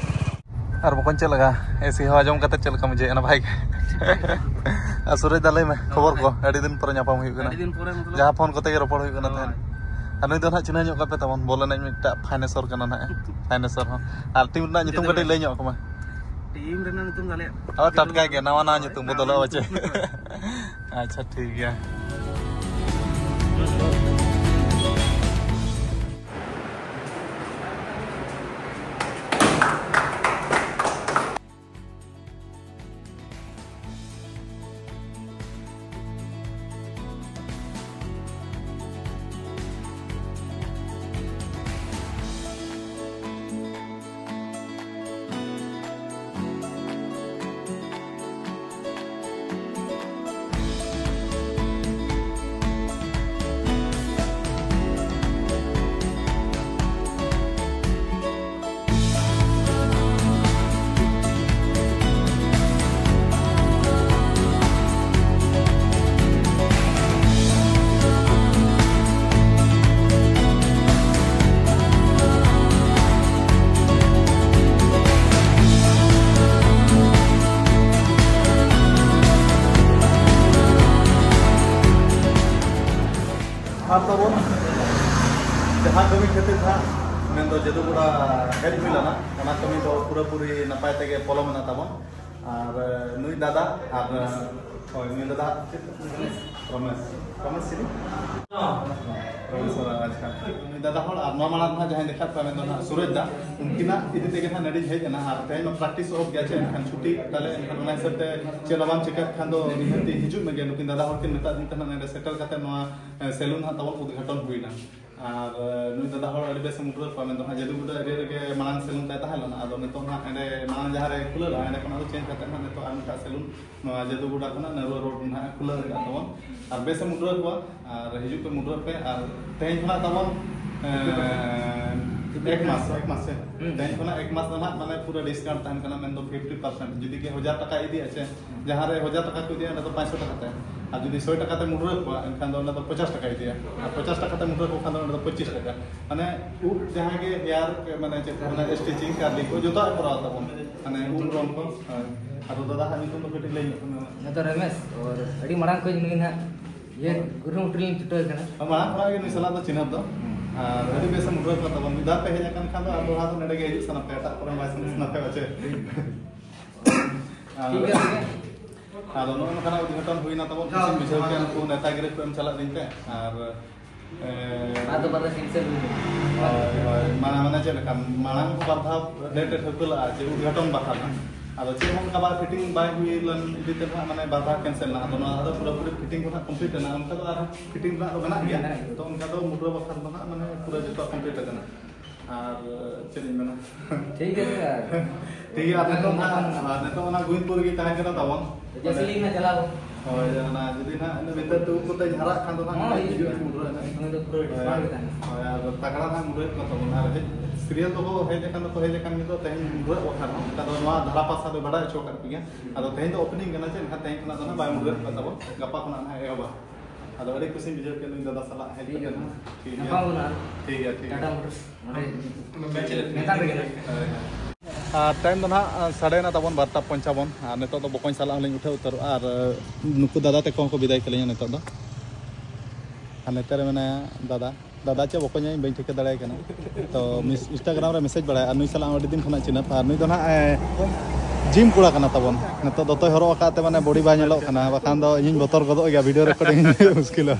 ᱟᱨ ᱵᱚᱠᱚᱧ, ᱪᱮᱫ ᱞᱮᱠᱟ? AC ᱦᱚᱸ ᱟᱸᱡᱚᱢ ᱠᱟᱛᱮ ᱪᱮᱫ ᱞᱮᱠᱟᱢ ᱵᱩᱡᱷᱟᱹᱣᱮᱫᱼᱟ? ᱱᱟᱯᱟᱭ ᱜᱮ? ᱟᱨ ᱥᱩᱨᱮᱡ ᱫᱟ, ᱞᱟᱹᱭ ᱢᱮ, ᱠᱷᱚᱵᱚᱨ ᱠᱚ? ᱟᱹᱰᱤ ᱫᱤᱱ ᱯᱚᱨᱮ ᱧᱟᱯᱟᱢ ᱦᱩᱭᱩᱜ ᱠᱟᱱᱟ᱾ ᱟᱹᱰᱤ ᱫᱤᱱ ᱯᱚᱨᱮ, ᱢᱚᱛᱞᱚᱵ᱾ ᱡᱟᱦᱟᱸ ᱯᱷᱳᱱ ᱠᱚᱛᱮ ᱜᱮ ᱨᱚᱯᱚᱲ ᱦᱩᱭᱩᱜ ᱠᱟᱱᱟ ᱦᱳᱭ᱾ ᱛᱟᱦᱮᱸᱫ᱾ ᱟᱨ ᱱᱩᱭ ᱫᱚ ᱱᱟᱦᱟᱜ ᱪᱤᱱᱦᱟᱹ ᱧᱚᱜ ᱠᱟᱯᱮ ᱛᱟᱵᱚᱱ, ᱵᱚᱞ ᱮᱱᱮᱡ ᱢᱤᱫᱴᱟᱜ ᱯᱷᱟᱭᱱᱮᱥᱚᱨ ᱠᱟᱱᱟ ᱱᱟᱦᱟᱜ, ᱯᱷᱟᱭᱱᱮᱥᱚᱨ ᱦᱚᱸ᱾ ᱟᱨ team ᱨᱮᱱᱟᱜ ᱧᱩᱛᱩᱢ ᱡᱩᱫᱤ ᱠᱟᱹᱴᱤᱡ ᱞᱟᱹᱭ ᱞᱟᱹᱭ ᱧᱚᱜ ᱠᱚᱢᱟ᱾ Team ᱨᱮᱱᱟᱜ ᱧᱩᱛᱩᱢ ᱫᱚ ᱟᱞᱮᱭᱟᱜ ᱟᱵᱟᱨ ᱴᱟᱴᱠᱟ ᱜᱮ ᱱᱟᱣᱟ ᱱᱟᱣᱟ ᱦᱳᱭ, ᱧᱩᱛᱩᱢ ᱱᱟᱣᱟ ᱵᱚᱫᱚᱞᱚᱜᱼᱟ ᱱᱟᱣᱟ ᱯᱟᱪᱮ᱾ ᱧᱩᱛᱩᱢ᱾ ᱟᱪᱪᱷᱟ, ᱴᱷᱤᱠ ᱜᱮᱭᱟ᱾ ᱚᱱᱟ ᱠᱟᱹᱢᱤ ᱠᱷᱟᱹᱛᱤᱨ ᱦᱟᱸᱜ ᱢᱮᱱᱫᱚ ᱡᱟᱹᱫᱩᱜᱚᱰᱟ ᱦᱮᱡ ᱦᱩᱭ ᱞᱮᱱᱟ᱾ ᱚᱱᱟ ᱠᱟᱹᱢᱤ ᱫᱚ ᱯᱩᱨᱟᱹᱯᱩᱨᱤ ᱱᱟᱯᱟᱭ ᱛᱮᱜᱮ ᱯᱚᱞᱚᱢ ᱮᱱᱟ ᱛᱟᱵᱚᱱ᱾ ᱟᱨ ᱱᱩᱭ ᱫᱟᱫᱟ, ᱟᱨ ᱦᱳᱭ, ᱱᱩᱭ ᱫᱟᱫᱟ ᱪᱮᱫ? ᱨᱚᱢᱮᱥ᱾ ᱨᱚᱢᱮᱥ ᱪᱤᱞᱤ? ᱨᱚᱢᱮᱥ ᱥᱚᱨᱮᱱ, ᱟᱪᱪᱷᱟ᱾ ᱱᱩᱭ ᱫᱟᱫᱟ ᱦᱚᱲ, ᱟᱨ ᱱᱚᱣᱟ ᱢᱟᱲᱟᱝ ᱫᱚ ᱦᱟᱸᱜ ᱡᱟᱦᱟᱸᱭ ᱫᱮᱠᱷᱟᱜ ᱠᱟᱱᱟ, ᱢᱮᱱᱫᱚ ᱦᱟᱸᱜ ᱥᱩᱨᱚᱡᱽ ᱫᱟ, ᱩᱱᱠᱤᱱᱟᱜ ᱤᱫᱤ ᱛᱮᱜᱮ ᱦᱟᱸᱜ ᱱᱚᱰᱮᱧ ᱦᱮᱡ ᱮᱱᱟ᱾ ᱟᱨ ᱛᱮᱦᱮᱧ ᱢᱟ practice off ᱜᱮᱭᱟ ᱪᱮ, ᱮᱱᱠᱷᱟᱱ ᱪᱷᱩᱴᱤ ᱛᱟᱞᱮ, ᱮᱱᱠᱷᱟᱱ ᱚᱱᱟ ᱦᱤᱥᱟᱹᱵ ᱛᱮ ᱪᱮᱫ ᱦᱚᱸ ᱵᱟᱢ ᱪᱮᱠᱟᱜ ᱠᱷᱟᱱ ᱫᱚ ᱱᱤᱦᱟᱹᱛᱤ ᱦᱤᱡᱩᱜ ᱢᱮᱜᱮ᱾ ᱱᱩᱠᱤᱱ ᱫᱟᱫᱟ ᱦᱚᱲ ᱠᱤᱱ ᱢᱮᱛᱟᱫ ᱫᱤᱧ ᱛᱟᱦᱮᱱᱟ ᱱᱚᱰᱮ ᱥᱮᱴᱮᱨ ᱠᱟᱛᱮ ᱱᱚᱣᱟ, ᱮ, ᱥᱮᱞᱩᱱ ᱦᱟᱸᱜ ᱛᱟᱵᱚᱱ ᱩᱫᱽᱜᱷᱟᱴᱚᱱ ᱦᱩᱭᱱᱟ᱾ ᱟᱨ, ᱮ, ᱱᱩᱭ ᱫᱟᱫᱟ ᱦᱚᱲ ᱟᱹᱰᱤ ᱵᱮᱥ ᱮ ᱢᱩᱴᱨᱟᱹᱣ ᱠᱚᱣᱟ, ᱢᱮᱱᱫᱚ ᱦᱟᱸᱜ ᱡᱟᱹᱫᱩᱜᱚᱰᱟ area ᱨᱮᱜᱮ ᱢᱟᱲᱟᱝ ᱥᱮᱞᱩᱱ ᱛᱟᱭ ᱛᱟᱦᱮᱸ ᱞᱮᱱᱟ᱾ ᱟᱫᱚ ᱱᱤᱛᱚᱜ ᱦᱟᱸᱜ ᱮᱸᱰᱮ ᱢᱟᱲᱟᱝ ᱡᱟᱦᱟᱸ ᱨᱮ ᱠᱷᱩᱞᱟᱹᱣ ᱞᱮᱱᱟ, ᱮᱸᱰᱮ ᱠᱷᱚᱱ ᱟᱫᱚ change ᱠᱟᱛᱮ ᱦᱟᱸᱜ ᱱᱤᱛᱚᱜ ᱟᱨ ᱢᱤᱫᱴᱟᱝ ᱥᱮᱞᱩᱱ ᱱᱚᱣᱟ ᱡᱟᱹᱫᱩᱜᱚᱰᱟ ᱠᱷᱚᱱᱟᱜ ᱱᱮᱨᱩᱣᱟ ᱨᱳᱰ ᱱᱟᱦᱟᱜ ᱠᱷᱩᱞᱟᱹᱣ ᱟᱠᱟᱫ ᱛᱟᱵᱚᱱ᱾ ᱟᱨ ᱵᱮᱥ ᱮ ᱢᱩᱴᱨᱟᱹᱣ ᱠᱚᱣᱟ, ᱟᱨ ᱦᱤᱡᱩᱜ ᱯᱮ, ᱢᱩᱴᱨᱟᱹᱣ ᱯᱮ᱾ ᱟᱨ ᱛᱮᱦᱮᱧ ᱠᱷᱚᱱᱟᱜ ᱛᱟᱵᱚᱱ, ᱮ, ᱮᱠ ᱢᱟᱥ, ᱮᱠ ᱢᱟᱥ, ᱦᱮᱸ᱾ ᱦᱩᱸ᱾ ᱛᱮᱦᱮᱧ ᱠᱷᱚᱱᱟᱜ ᱮᱠ ᱢᱟᱥ ᱫᱚ ᱱᱟᱦᱟᱜ ᱢᱟᱱᱮ ᱯᱩᱨᱟᱹ discount ᱛᱟᱦᱮᱱ ᱠᱟᱱᱟ, ᱢᱮᱱᱫᱚ fifty percent᱾ ᱡᱩᱫᱤ ᱜᱮ ᱦᱟᱡᱟᱨ ᱴᱟᱠᱟ ᱤᱫᱤᱭᱟ ᱥᱮ, ᱡᱟᱦᱟᱸ ᱨᱮ ᱦᱟᱡᱟᱨ ᱴᱟᱠᱟ ᱠᱚ ᱤᱫᱤᱭᱟ, ᱚᱸᱰᱮ ᱫᱚ ᱯᱟᱸᱪᱥᱚ ᱴᱟᱠᱟ ᱛᱮ᱾ ᱟᱨ ᱡᱩᱫᱤ ᱥᱚᱭ ᱴᱟᱠᱟ ᱛᱮ ᱢᱩᱴᱨᱟᱹᱣ ᱠᱚᱣᱟ, ᱮᱱᱠᱷᱟᱱ ᱫᱚ ᱚᱸᱰᱮ ᱫᱚ ᱯᱚᱧᱪᱟᱥ ᱴᱟᱠᱟ ᱤᱫᱤᱭᱟ᱾ ᱟᱨ ᱯᱚᱧᱪᱟᱥ ᱴᱟᱠᱟ ᱛᱮ ᱢᱩᱴᱨᱟᱹᱣ ᱠᱚ ᱠᱷᱟᱱ ᱫᱚ ᱚᱸᱰᱮ ᱫᱚ ᱯᱚᱸᱪᱤᱥ ᱴᱟᱠᱟ᱾ ᱢᱟᱱᱮ ᱩᱵ ᱡᱟᱦᱟᱸ ᱜᱮ hair, ᱢᱟᱱᱮ ᱪᱮᱫ ᱠᱚ ᱢᱮᱱᱟ, stitching, curling ᱠᱚ ᱡᱚᱛᱚᱣᱟᱜ ᱮ ᱠᱚᱨᱟᱣ ᱛᱟᱵᱚᱱ᱾ ᱢᱟᱱᱮ ᱩᱵ ᱨᱚᱝ ᱠᱚ᱾ ᱦᱳᱭ᱾ ᱟᱫᱚ ᱫᱟᱫᱟ ᱦᱟᱸᱜ ᱧᱩᱛᱩᱢ ᱫᱚ ᱠᱟᱹᱴᱤᱡ ᱞᱟᱹᱭ ᱧᱚᱜ ᱢᱮ᱾ ᱤᱧ ᱫᱚ ᱨᱚᱢᱮᱥ, ᱟᱨ ᱟᱹᱰᱤ ᱢᱟᱲᱟᱝ ᱠᱷᱚᱱ ᱱᱩᱭ ᱱᱟᱦᱟᱜ ᱤᱭᱟᱹ ᱠᱩᱨᱩᱢᱩᱴᱩ ᱨᱤᱧ ᱪᱷᱩᱴᱟᱹᱣ ᱠᱟᱱᱟ᱾ ᱢᱟᱲᱟᱝ ᱠᱷᱚᱱᱟᱜ ᱜᱮ ᱱᱩᱭ ᱥᱟᱞᱟᱜ ᱫᱚ ᱪᱤᱱᱦᱟᱹᱯ ᱫᱚ᱾ ᱦᱩᱸ᱾ ᱟᱨ ᱟᱹᱰᱤ ᱵᱮᱥ ᱮᱢ ᱩᱴᱷᱟᱹᱣ ᱠᱚᱣᱟ ᱛᱟᱵᱚᱱ᱾ ᱢᱤᱫ ᱫᱷᱟᱣ ᱯᱮ ᱦᱮᱡ ᱟᱠᱟᱱ ᱠᱷᱟᱱ ᱫᱚ ᱟᱨ ᱫᱚᱦᱲᱟ ᱫᱚ ᱱᱚᱰᱮ ᱜᱮ ᱦᱤᱡᱩᱜ ᱥᱟᱱᱟ ᱯᱮᱭᱟ, ᱮᱴᱟᱜ ᱠᱚᱨᱮ ᱵᱟᱭ ᱥᱟᱱᱟ ᱯᱮᱭᱟ ᱪᱮ? ᱟᱨ ᱴᱷᱤᱠ ᱜᱮᱭᱟ, ᱴᱷᱤᱠ ᱜᱮᱭᱟ᱾ ᱟᱫᱚ ᱱᱚᱜᱼᱚ ᱱᱚᱝᱠᱟᱱᱟᱜ ᱩᱫᱽᱜᱷᱟᱴᱚᱱ ᱦᱩᱭᱱᱟ ᱛᱟᱵᱚᱱ, ᱠᱩᱥᱤᱧ ᱵᱩᱡᱷᱟᱹᱣ ᱠᱮᱫᱟ, ᱱᱩᱠᱩ ᱱᱮᱛᱟ ᱜᱤᱨᱟᱹ ᱠᱚ ᱮᱢ ᱪᱟᱞᱟᱜ ᱫᱤᱱ ᱛᱮ᱾ ᱟᱨ, ᱮ, ᱟᱫᱚ ᱵᱟᱨᱭᱟ cancel ᱦᱩᱭ ᱮᱱᱟ᱾ ᱦᱳᱭ, ᱦᱳᱭ, ᱢᱟᱲᱟᱝ, ᱢᱟᱱᱮ ᱪᱮᱫ ᱞᱮᱠᱟ, ᱢᱟᱲᱟᱝ ᱦᱚᱸ ᱵᱟᱨ ᱫᱷᱟᱣ date ᱮ ᱴᱷᱟᱹᱣᱠᱟᱹ ᱞᱮᱫᱼᱟ ᱡᱮ ᱩᱫᱽᱜᱷᱟᱴᱚᱱ ᱵᱟᱠᱷᱨᱟ ᱨᱮᱱᱟᱜ᱾ ᱟᱫᱚ ᱪᱮᱫ ᱦᱚᱸ ᱚᱱᱠᱟ ᱵᱟᱭ fitting ᱵᱟᱭ ᱦᱩᱭ ᱞᱮᱱ ᱤᱫᱤ ᱛᱮ ᱱᱟᱦᱟᱜ, ᱢᱟᱱᱮ, ᱵᱟᱨ ᱫᱷᱟᱣ cancel ᱮᱱᱟ᱾ ᱟᱫᱚ ᱱᱚᱣᱟ ᱫᱚ ᱯᱩᱨᱟᱹᱯᱩᱨᱤ fitting ᱠᱚ ᱱᱟᱦᱟᱜ complete ᱮᱱᱟ᱾ ᱚᱱᱠᱟ ᱫᱚ ᱟᱨᱦᱚᱸ fitting ᱨᱮᱱᱟᱜ ᱫᱚ ᱢᱮᱱᱟᱜ ᱜᱮᱭᱟ᱾ ᱢᱮᱱᱟᱜ ᱜᱮᱭᱟ᱾ ᱛᱚ, ᱚᱱᱠᱟ ᱫᱚ ᱢᱩᱰᱨᱟᱹ ᱵᱟᱠᱷᱨᱟ ᱫᱚ ᱱᱟᱦᱟᱜ, ᱢᱟᱱᱮ, ᱯᱩᱨᱟᱹ ᱡᱚᱛᱚ complete ᱟᱠᱟᱱᱟ᱾ ᱟᱨ ᱪᱮᱫ ᱤᱧ ᱢᱮᱱᱟ? ᱴᱷᱤᱠ ᱜᱮᱭᱟ, ᱴᱷᱤᱠ ᱜᱮᱭᱟ᱾ ᱴᱷᱤᱠ ᱜᱮᱭᱟ, ᱟᱨ ᱱᱤᱛᱚᱜ ᱱᱟᱜ, ᱟᱨ ᱱᱤᱛᱚᱜ ᱚᱱᱟ ᱜᱳᱵᱤᱱᱫᱯᱩᱨ ᱨᱮᱜᱮ ᱛᱟᱦᱮᱸ ᱠᱟᱱᱟ ᱛᱟᱵᱚᱱ᱾ ᱡᱮᱭᱥᱮ ᱞᱤᱧ ᱱᱟᱜ ᱪᱟᱞᱟᱣ᱾ ᱦᱳᱭ, ᱚᱱᱟ ᱡᱩᱫᱤ ᱱᱟᱜ ᱤᱱᱟᱹ ᱵᱷᱤᱛᱟᱹᱨ ᱛᱮ ᱩᱵ ᱠᱚᱛᱮ ᱡᱷᱟᱨᱟᱜ ᱠᱷᱟᱱ ᱫᱚ ᱱᱟᱜ ᱦᱚᱸ, ᱦᱤᱡᱩᱜ ᱦᱤᱡᱩᱜ ᱟᱹᱧ ᱢᱩᱰᱨᱟᱹ ᱱᱟᱜ᱾ ᱥᱚᱢᱚᱭ ᱫᱚ ᱯᱩᱨᱟᱹ ᱦᱳᱭ, discount ᱜᱮ ᱛᱟᱦᱮᱱᱟ᱾ ᱦᱳᱭ, ᱟᱨ ᱛᱟᱜᱲᱟ ᱱᱟᱜ ᱢᱩᱰᱨᱟᱹ ᱠᱚ ᱛᱟᱵᱚᱱ᱾ ᱟᱨ ᱦᱮᱡ, serial ᱫᱚᱠᱚ ᱦᱮᱡ ᱟᱠᱟᱱ ᱫᱚᱠᱚ ᱦᱮᱡ ᱟᱠᱟᱱ ᱜᱮ, ᱛᱮᱦᱮᱧ ᱢᱩᱰᱨᱟᱹ ᱵᱟᱠᱷᱟᱱ ᱦᱚᱸ, ᱚᱱᱠᱟ ᱫᱚ ᱱᱚᱣᱟ ᱫᱷᱟᱨᱟ ᱯᱟᱥᱟ ᱫᱚ ᱵᱟᱰᱟᱭ ᱦᱚᱪᱚ ᱟᱠᱟᱫ ᱯᱮᱭᱟ᱾ ᱟᱫᱚ ᱛᱮᱦᱮᱧ ᱫᱚ opening ᱠᱟᱱᱟ ᱪᱮ, ᱮᱱᱠᱷᱟᱱ ᱛᱮᱦᱮᱧ ᱠᱷᱚᱱᱟᱜ ᱫᱚ ᱱᱟᱜ ᱵᱟᱭ ᱢᱩᱰᱨᱟᱹ ᱠᱚ ᱛᱟᱵᱚᱱ, ᱜᱟᱯᱟ ᱠᱷᱚᱱᱟᱜ ᱱᱟᱜ ᱮᱦᱚᱵᱟ᱾ ᱟᱫᱚ ᱟᱹᱰᱤ ᱠᱩᱥᱤᱧ ᱵᱩᱡᱷᱟᱹᱣ ᱠᱮᱫ ᱱᱩᱭ ᱫᱟᱫᱟ ᱥᱟᱞᱟᱜ ᱦᱮᱡ ᱴᱷᱤᱠ ᱜᱮᱭᱟ᱾ ᱠᱟᱛᱮ ᱦᱚᱸ᱾ ᱴᱷᱤᱠ ᱜᱮᱭᱟ᱾ ᱧᱟᱯᱟᱢ ᱵᱚᱱᱟ᱾ ᱴᱷᱤᱠ ᱜᱮᱭᱟ, ᱴᱷᱤᱠ ᱜᱮᱭᱟ᱾ ᱴᱟᱴᱟ ᱢᱳᱴᱚᱨᱥ᱾ ᱱᱚᱰᱮ ᱢᱮᱛᱟᱜ ᱨᱮᱜᱮ ᱱᱟᱜ᱾ ᱦᱳᱭ, ᱦᱳᱭ᱾ ᱟᱨ time ᱫᱚ ᱱᱟᱦᱟᱜ ᱥᱟᱰᱮᱭᱮᱱᱟ ᱛᱟᱵᱚᱱ ᱵᱟᱨᱚᱴᱟ ᱯᱚᱧᱪᱟᱵᱚᱱ, ᱟᱨ ᱱᱤᱛᱚᱜ ᱫᱚ ᱵᱚᱠᱚᱧ ᱥᱟᱞᱟᱜ ᱦᱚᱸᱞᱤᱧ ᱩᱴᱷᱟᱹᱣ ᱩᱛᱟᱹᱨᱚᱜᱼᱟ, ᱟᱨ ᱱᱩᱠᱩ ᱫᱟᱫᱟ ᱛᱟᱠᱚ ᱦᱚᱸᱠᱚ ᱵᱤᱫᱟᱹᱭ ᱠᱟᱹᱞᱤᱧᱟ ᱱᱤᱛᱚᱜ ᱫᱚ᱾ ᱟᱨ ᱱᱚᱛᱮ ᱨᱮ ᱢᱮᱱᱟᱭᱟ ᱫᱟᱫᱟ᱾ ᱫᱟᱫᱟ ᱪᱮ ᱵᱚᱠᱚᱧ ᱤᱧ ᱵᱟᱹᱧ ᱴᱷᱤᱠᱟᱹ ᱫᱟᱲᱮᱭᱟᱭ ᱠᱟᱱᱟ᱾ ᱛᱚ ᱢᱤᱥ- Instagram ᱨᱮ ᱢᱮᱥᱮᱡᱽ ᱵᱟᱲᱟᱭᱟ, ᱟᱨ ᱱᱩᱭ ᱥᱟᱞᱟᱜ ᱟᱹᱰᱤ ᱫᱤᱱ ᱠᱷᱚᱱᱟᱜ ᱪᱤᱱᱦᱟᱹᱯ, ᱟᱨ ᱱᱩᱭ ᱫᱚ ᱱᱟᱦᱟᱜ ᱮ, ᱡᱤᱢ ᱠᱚᱲᱟ ᱠᱟᱱᱟ ᱛᱟᱵᱚᱱ᱾ ᱱᱤᱛᱚᱜ ᱫᱚᱛᱚᱭ ᱦᱚᱨᱚᱜ ᱟᱠᱟᱫ ᱛᱮ ᱢᱟᱱᱮ ᱵᱚᱰᱤ ᱵᱟᱭ ᱧᱮᱞᱚᱜ ᱠᱟᱱᱟ, ᱵᱟᱠᱷᱟᱱ ᱫᱚ ᱤᱧᱤᱧ ᱵᱚᱛᱚᱨ ᱜᱚᱫᱚᱜ ᱜᱮᱭᱟ ᱵᱷᱤᱰᱤᱭᱳ ᱨᱮᱠᱚᱨᱰᱤᱝ ᱢᱩᱥᱠᱤᱞᱚᱜᱼᱟ᱾